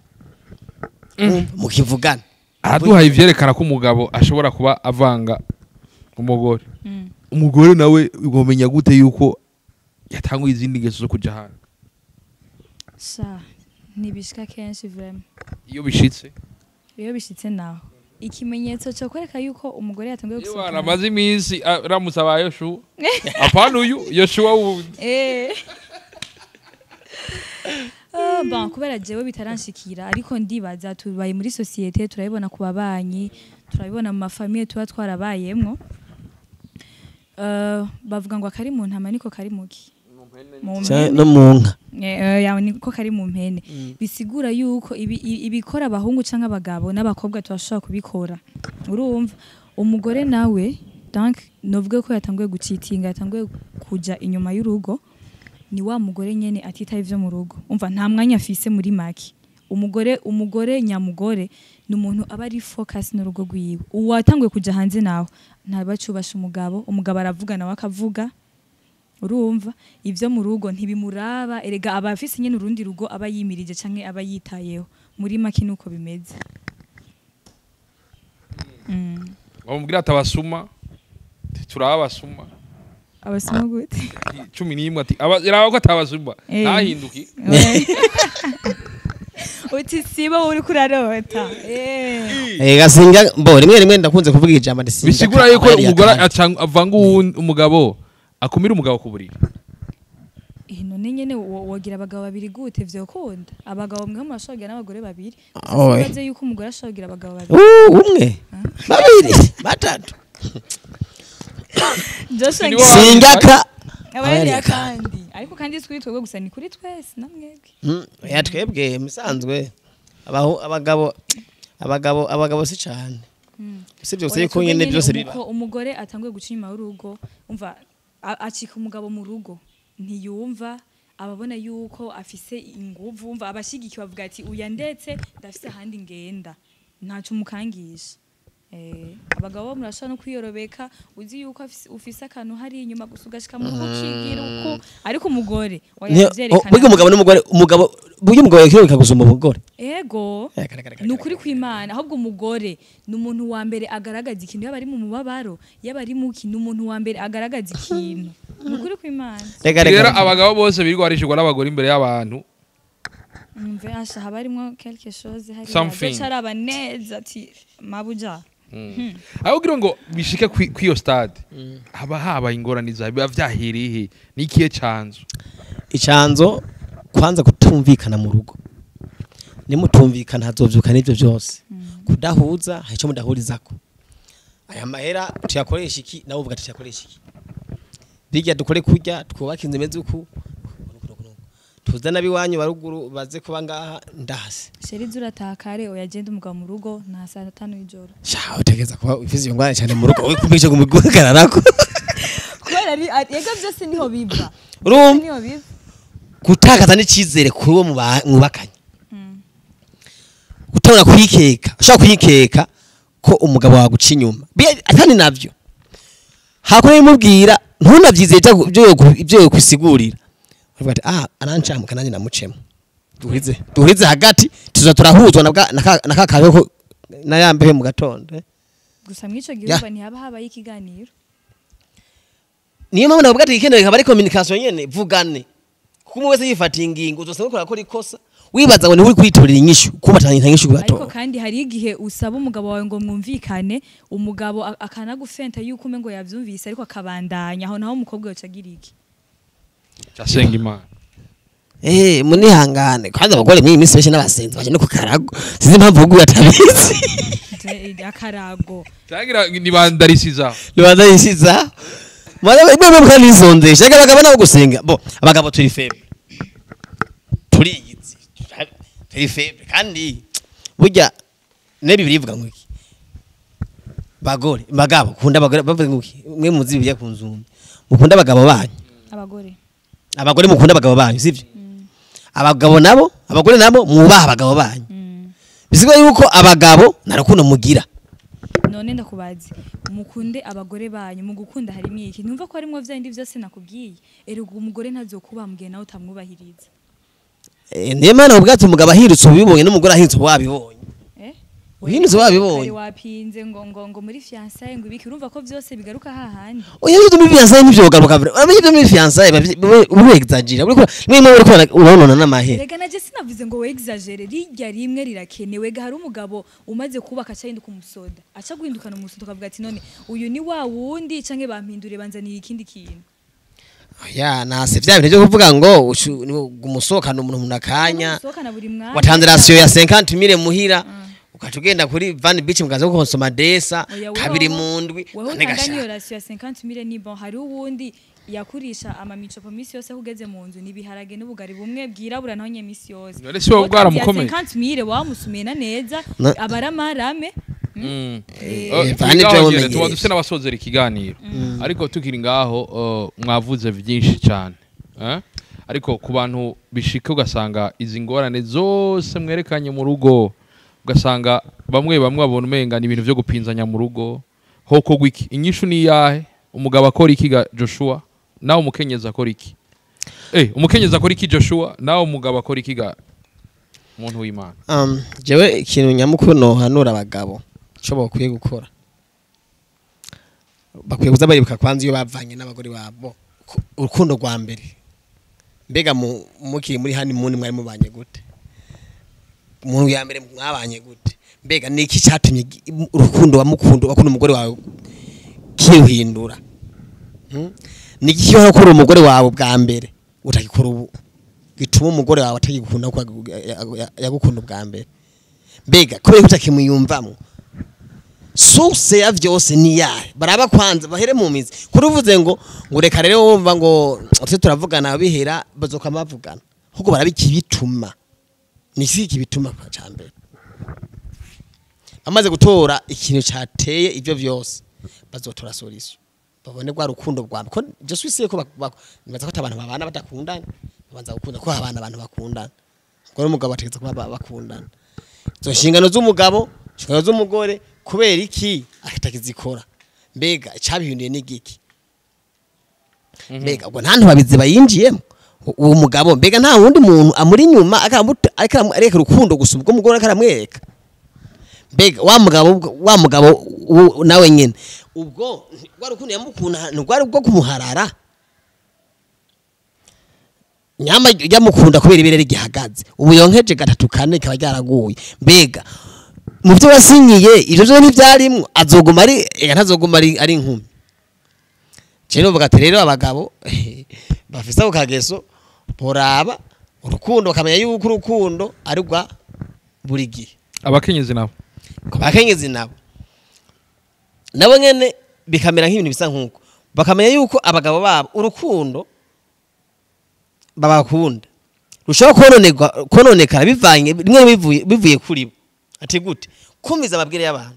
Mukivugana. Araduhaye ivyerekana ko umugabo ashobora kuba avanga umugore. Umugore nawe ugomenya gute yuko yatanguye izindi ngeso zo kuja hanze? Sha, ntibishika kenshi vraiment. Iyo bishitse? Iyo bishitse naho ikimenyetso cyo kwereka yuko umugore yatanguye Iyo gusohoka. baramaze iminsi aramutse aba Yoshua. Apana uyu Yoshua wundi. Bon, kubera jewe bitaranshikira, ariko ndibaza tubaye muri société, turabibona ku babanyi, turabibona mu mafamiye tuba twarabayemwo. Bavuga ngo akari mu ntama niko kari muki mu mpene. No mu nka. Ya, niko kari mu mpene. Bisigura yuko ibikora abahungu canke abagabo n'abakobwa turashobora kubikora. Urumva umugore nawe, donc novuge ko yatanguye gucitinga, yatanguye kuja inyuma y'urugo, ni wa mugore nyene atitaye ivyo mu rugo. Umva, nta mwanya afise. Muri make, umugore nyamugore ni umuntu aba ari focus n'urugo rwiwe. Uwatanguye kuja hanze nawe ntabacubasha umugabo, umugabo aravuga nawe akavuga. Urumva ivyo mu rugo ntibimuraba, erega aba afise nyene urundi rugo aba yimirije canke aba yitayeho. Muri make nuko bimeze. Bamubwira ati abasuma turaba abasuma. Abasuma gute? 11 ati iraba ko atabasuma ntahinduki. Uti siba uriko urarota. Gasinga bo rimwe rimwe ndakunze kuvuga ijambo ndisinga. Bisigura yuko umugore avanga umugabo, akumira umugabo ku buriri. None nyene wogira abagabo babiri gute? Vyokunda abagabo mwe murashobora kugira n'abagore babiri? Oye. Sibaze yuko umugore ashobora kugira abagabo babiri. Umwe, babiri, batatu. Joshua. Nibo Singaka abayari kandi, ariko kandi si kuri twebwe gusa, ni kuri twese namwebwe. Ya, twebwe musanzwe abaho abagabo si cane, usibye gusa Oya, yuko twebwe nyene nyene byose biba. Umugore atanguye guca inyuma y'urugo, umva, acika umugabo mu rugo, ntiyumva, ababona yuko afise inguvu. Umva, abashigikiwe bavuga ati uya ndetse ndafise ahandi ngenda, ntaco umukangisha. Abagabo murashobora no kwiyorobeka, uzi yuko ufise akantu hari inyuma gusa, ugashika mu rugo ukigira uko, ariko umugore oya, vyerekana. Burya umugabo n'umugore, umugabo, burya umugabo yakirobeka gusumba umugore. Ego. Kare, kare, kare, Ni ukuri kw'Imana. Ahubwo umugore ni umuntu wa mbere agaragaza ikintu, yaba ari mu mubabaro, yaba ari muki, ni umuntu wa mbere agaragaza ikintu, ni ukuri kw'Imana. Reka, reka, Rero reka. abagabo bose birirwa barishirwa n'abagore imbere y'abantu. Umve, asha, haba harimwo quelque chose hariya. Something. Azoca araba neza ati mabuja. Aho kugira ngo bishike kw'iyo stade haba habaye ingorane zawe, biba vyahereye he? Ni ikihe canzo? Icanzo kwanza kutumvikana mu rugo. Nimutumvikana hazovyuka n'ivyo byose kudahuza, hari ico mudahurizako. Aya mahera tuyakoresha iki? Nawe uvuga ati tuyakoresha iki, bijya dukore kurya, twubake inzu imeze uku, tuzana abiwanyu baruguru baze kuba ngaha ndahase. Chéri, zuratakare, oya, genda umugabo mu rugo nta saa 5 y'ijoro. Sha, utegeza kuba ufise iyo ngwara cyane mu rugo wikumbije kumuguhagararako. Kubera ari ega byose niho biva. Urumva niho biva. Gutakaza n'icizere kuri uwo mwubakanye, gutabona kwikeka, ushobora kwikeka ko umugabo waguca inyuma. Atani navyo hakora bimubwira, ntunavyizeye ibyo yokwisigurira. Bavuga ati ah arancamuka nanjye namucemo, duhurize hagati, tuza turahuzwa na ka kabeho na yambehe mu gatondo. Gusa mwico gihe urumva ntihaba habaye ikiganiro. Niyo mpamvu navuga ati ikeneye ikaba ari communication nyene, vugane, kuko umwe wese yifatiye ingingo uzosanga ukora akora ikosa wibaza ngo niwe uri kwitorera inyishu, kuba inyishu Ariko kubatora. kandi hari igihe usaba umugabo wawe ngo mwumvikane, umugabo akanagufenta yuko ume ngo yavyumvise, ariko akabandanya. Aho naho umukobwa yoca agira iki? Cyasenga Imana. Munihangane kandi abagore mw'iyi minsi benshi n'abasenzi baje no kukarago, sinzi impamvu ugu atabizi. Akarago. Cyagira nibandarisiza. Nibanza yisiza mwana mwe mukanisondesha. Reka abagabo nabo gusenga bo, abagabo turi faible, turiyizi, turi faible, kandi burya ne Bibiliya ivuga ngo iki? Bagore, bagabo kunda abagore, bavuga ngo iki? Mwe muzi Bibiliya ku nzumbi, mukunda abagabo banyu. Abagore. Abagore mukunda abagabo banyu, sivyo? Abagabo nabo, abagore nabo mwubaha abagabo banyu. Bisigwa yuko abagabo nta rukundo mugira. None ndakubazi, mukunde abagore banyu, mu gukunda harimo iki? Ntumva ko harimwo vya bindi vyose nakubwiye? Erega umugore ntazokuba mugihe nawe utamwubahiriza. Niyo mpamvu ubwatsi umugabo ahindutse ubibonye n'umugore ahindutse wabibonye. Uhindutse wabibonye. Kare wapinze ngo muri fiançailles ngo ibiki, urumva ko vyose bigaruka hahandi. Oya, ibyo muri fiançailles nivyo ugaruka vure. Uramenye ibyo muri fiançailles uri exagera, uriko nimwe uriko uronona n'amahera. Rega naje sinavuze ngo we exagere, rirya rimwe rirakenewe. Ga hari umugabo umaze kubaka aca ahinduka umusoda, aca guhindukana umusoda, ukavuga ati none uyu ni wa wundi canke bampindure banzaniye ikindi kintu? Oya, nase vya bintu byo kuvuga ngo umusohokana umuntu mu akanya Umusohokana buri mwanya. Watanze ration ya 50 mille muhira, ukaca ugenda kuri Van Beach mukaza gukonsoma desa Oya, kabiri mu ndwi. Wewe kane utanga gashaka. niyo ration ya 50 mille ni bon, hari uwundi yakurisha amamicopo misi yose, aho ugeze mu nzu n'ibiharage n'ubugari bumwe bwirabura naho nye misi yose. None si wowe bwaramukomeye? 50 mille wamusumena neza, abaramarame. Vane Ngaho byo nyene, mumenyereye. tuba dufise n'abasozera ikiganiro, ariko tukiri ngaho mwavuze byinshi cyane, eh? Ariko ku bantu bishika ugasanga izi ngorane zose mwerekanye mu rugo, ugasanga bamwe bamwe babona umenga ni ibintu byo gupinzanya mu rugo, hoko iki inyishu ni iyahe? Umugabo akora iki ga Joshua? Nawe umukenyezi akora iki? Umukenyezi akora iki Joshua? Nawe umugabo akora iki ga muntu w'Imana? Jewe ikintu nyamukuru nohanura abagabo ico bakwiye gukora, bakwiye kuza baribuka kwanza iyo bavanye n'abagore babo, urukundo rwa mbere. Mbega mukiri muri honeymoon mwari mubanye gute? Mu ya mbere mwabanye gute? Mbega niki cyatumye urukundo wamukunda, wakunda umugore wawe kiruhindura? Niki cyo wakora umugore wawe bwa mbere utakikora ubu, gituma umugore wawe atagikunda ko yagukunda ubwa mbere? Mbega kubera ko utakimuyumvamo, source ya vyose ni yahe? Baraba kwanza bahere mu mizi. Kuri uvuze ngo reka rero wumva ngo tse turavugana bihera, bazoka bavugana, ahubwo baraba ikibituma. Ni iki kibituma ca mbere? Bamaze gutora ikintu cateye ivyo vyose, bazotora solution, babone rwa rukundo rwa mbere. Ko je suis sûr ko nibaza ko abantu babana badakundana babanza gukunda, ko abana abantu bakundana, umugore n'umugabo bategetse kuba bakundana. Izo nshingano z'umugabo, inshingano z'umugore, kubera iki atakizikora? Mbega icabihinduye ni giki? Mbega ubwo nta ntu bayinjiyemo uwo mugabo? Mbega nta wundi muntu amuri inyuma ariko areka urukundo gusa ubwo umugore ariko aramwereka? Mbega wa mugabo wa mugabo nawe nyene ubwo rwa rukundo yamukunda ntirwari ubwo kumuharara? Nyama yamukunda kubera ibere rigihagaze, ubu yonkeje gatatu kane ikaba ryaraguye. Mbega mu byo wasinyiye ivyo byo ntibyarimwo? Azoguma ari ega ntazoguma ari inkumi? Je novuga ati rero abagabo bafise ako kageso boraba urukundo, bakamenya yuko urukundo ari rwa buri gihe. Abakenyezi nabo? Ku bakenyezi nabo nyene bikamera nk'ibintu bisa nk'uko bakamenya yuko abagabo babo urukundo babakunda rushobora kononekara bivanye rimwe bivuye kuri bo. Ati gute? Kumviza amabwire y'abantu,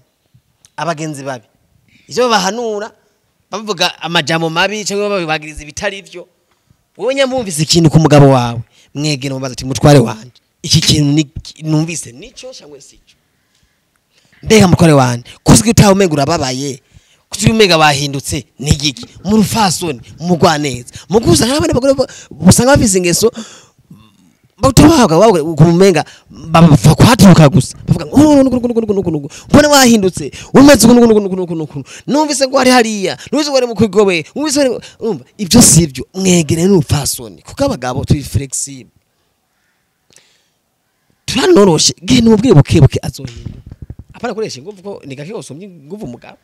abagenzi babi, ivyo babahanura, bavuga amajambo mabi cyangwa babibagiriza ibitari byo. Wowe nyamwumvise ikintu ku mugabo wawe, mwegera mubaza ati: "Mutware wanje, iki kintu numvise nico cyangwa sico? Mbega mutware wanje, kusiga utawe umenga urababaye?" Kuki umega bahindutse nigiki mu rufasoni mu rwaneza mu gusanga abandi bagore usanga bafise ingeso batubaga kumenga bapfa kwatuka gusa bavuga ngo nuku mbona wahindutse umeze uku numvise ngo hari hariya, numvise ngo ari mu kwigobe, numvise urumva ibyo sivyo. Mwegere n'urupfasoni kuko abagabo turi flexible, turanoroshe. Genda umubwire buke buke azohinduka, apana koresha inguvu ko ni gake usomye inguvu umugabo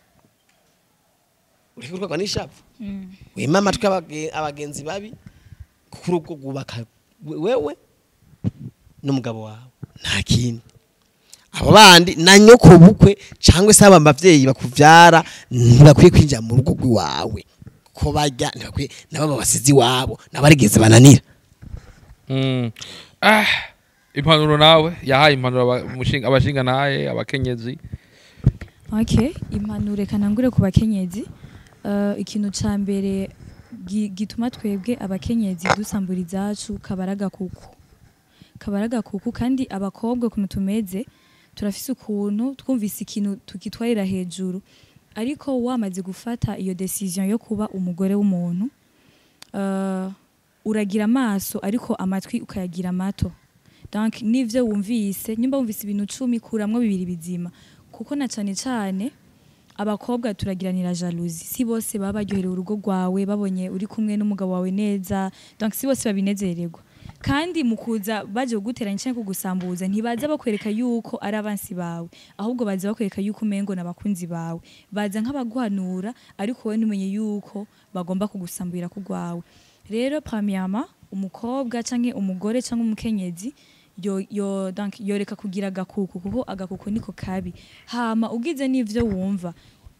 ureke kurwagwa n'ishavu. Wima amatwi abagenzi babi kuko urugo rwubaka wewe n'umugabo wawe, nta kindi. Abo bandi na nyoko bukwe cyangwa se aba bavyeyi bakuvyara ntibakwiye kwinjira mu rugo rwawe, ko barya ntibakwiye, nabo babasizi wabo nabarigeze bananira. Impanuro nawe yahaye impanuro abashinga naye abakenyezi. Okay, impanuro kanangure ku bakenyezi. Ikintu ca mbere gituma twebwe abakenyezi dusambura izacu kabaraga kuku, kandi abakobwa ukuntu tumeze turafise ukuntu twumvise ikintu tukitwarira hejuru, ariko wamaze gufata iyo decision yo kuba umugore w'umuntu, uragira amaso ariko amatwi ukayagira mato. Donc nivyo wumvise, nyumba wumvise ibintu 10 kuramwo bibiri bizima, kuko na cane cane abakobwa turagiranira jalousie. Si bose baba baryoherewe urugo rwawe babonye uri kumwe n'umugabo wawe neza, donc si bose babinezererwa, kandi mukuza baje kuguteranya canke kugusambuza ntibaza bakwereka yuko ari abansi bawe, ahubwo baza bakwereka yuko umengo n'abakunzi bawe, baza nk'abaguhanura ariko wowe ntumenye yuko bagomba kugusambura kugwawe. Rero premièrement umukobwa canke umugore canke umukenyezi yo donc yoreka kugira agakuku, kuko agakuku niko kabi. Hama ugize n'ivyo wumva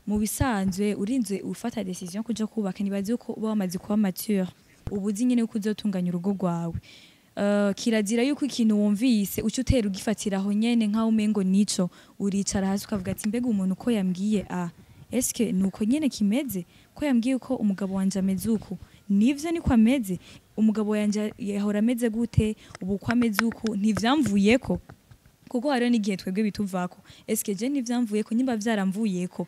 mu bisanzwe urinze ufata decision kuja kubaka, nibaze uko uba wamaze kuba mature, ubuzi nyene uko uzotunganya urugo rwawe. Kirazira yuko ikintu wumvise uca utera ugifatiraho nyene nkaho umengo nico, uricara hasi ukavuga ati mbega umuntu ko yambwiye a eske nuko nyene kimeze, ko yambwiye ko umugabo wanje ameze uku, nivyo niko ameze, umugabo wanje yahora ameze gute, ubu ko ameze uku ntivyamvuyeko, kuko hariho n'igihe twebwe bituvako, eske je ntivyamvuyeko, nimba vyaramvuyeko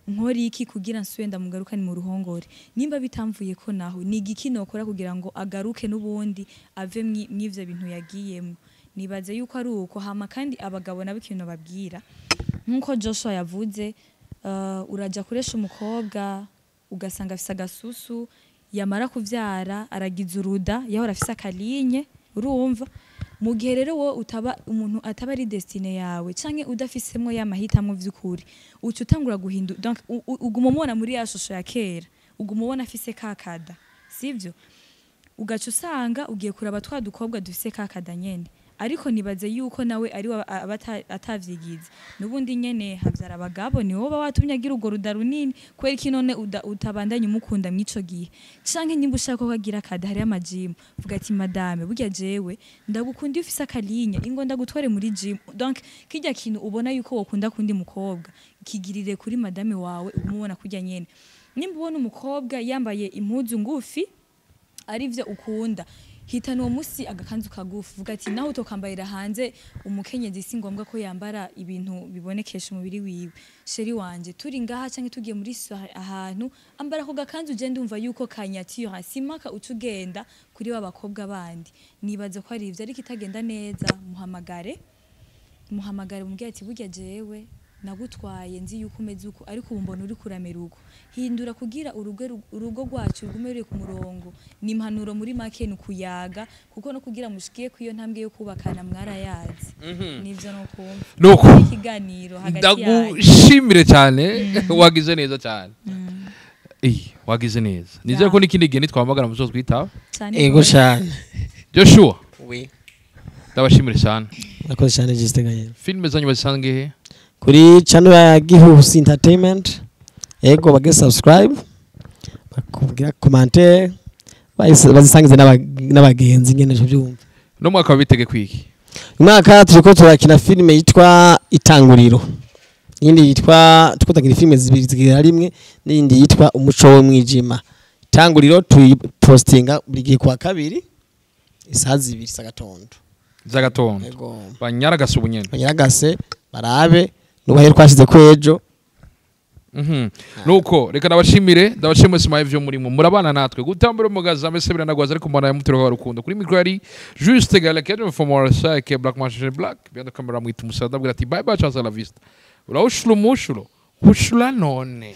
nkora iki kugira nsubire ndamugarukane mu ruhongore, nimba bitamvuyeko naho ni igiki nokora kugira ngo agaruke n'ubundi ave mw'ivyo bintu yagiyemwo. Nibaze yuko ari uko. Hama kandi abagabo nabo ikintu babwira nkuko Joshua yavuze, uraja kuresha umukobwa ugasanga afise agasusu, yamara kuvyara aragiza uruda, yahora afise akalinye, urumva mu gihe rero wo utaba umuntu ataba ari destine yawe canke udafisemwo ya mahitamwo vy'ukuri, uca utangura guhindu, donc uguma umubona muri ya shusho ya kera, uguma ubona afise kakada, sivyo? Ugaca usanga ugiye kuraba twa dukobwa dufise kakada nyene, ariko nibaze yuko nawe ari aba atavyigize nubundi nyene havyara abagabo, ni wowe watumye agira urwo ruda runini, kubera iki none utabandanye umukunda mwico gihe? Canke nimba ushaka ko agira akada hari amajimu, vuga ati madame burya jewe ndagukunda iyo ufise akalinye, ingo ndagutware muri gym. Donc kirya kintu ubona yuko wokunda kundi mukobwa kigirire kuri madame wawe, umubona kurya nyene. Nimba ubona umukobwa yambaye impuzu ngufi arivyo ukunda, hitana uwo musi agakanzu kagufi, vuga ati naho utokambarira hanze, umukenyezi si ngombwa ko yambara ibintu bibonekesha umubiri wiwe, chéri wanje turi ngaha canke tugiye muri soirée ahantu, ambara ko gakanzu je ndumva yuko kanyatira, simaka ucugenda kuri wa bakobwa bandi. Nibaza ko ari ivyo, ariko itagenda neza muhamagare umubwire ati burya jewe nagutwaye nzi yuko umeze uko, ariko ubu mbona uri kuramera uko, hindura kugira urugo rwacu rugume ruri ku murongo. Ni impanuro muri make, ni ukuyaga, kuko no kugira mushikiye ku iyo ntambwe yo kubakana mwarayazi. Nivyo no kumva Nuko ikiganiro hagati yanyu. Ndagushimire cyane, wagize neza cyane. Wagize neza. Nizere ko n'ikindi gihe nitwamagana muzo twitaba. Cane Ego gose. cyane. Joshua, Oui. ndabashimire cyane. Murakoze cyane Justin Gahera. Filime zanyu bazisange he? Kuri channel ya Gihusi Entertainment, ego bage subscribe, bakubwira commentaire, bazisangize n'abagenzi nyene cyo byumva. No mwaka wabitege kwiki? Umwaka turiko turakina filime yitwa Itanguriro, iyindi yitwa, turiko turakina filime zibiri zigera rimwe, n'iyindi yitwa Umuco w'Umwijima. Itanguriro tuyipostinga buri gihe kuwa kabiri isaha 2 z'agatondo. Z'agatondo. Ego. Banyaragase ubunyene. Banyaragase barabe nubahe twashize ko ejo. Nuko reka ndabashimire, ndabashimire simaye ivyo murimo murabana natwe gutambura umugaza mbese biranagwaza, ariko mbona yamutero wa rukundo kuri micro yari Juste Gala Kevin from RSA ke Black Machine Black behind the camera mwita umusaza, ndabwira ati bye bye, ciao, la vista, uraushula umushulo hushula none.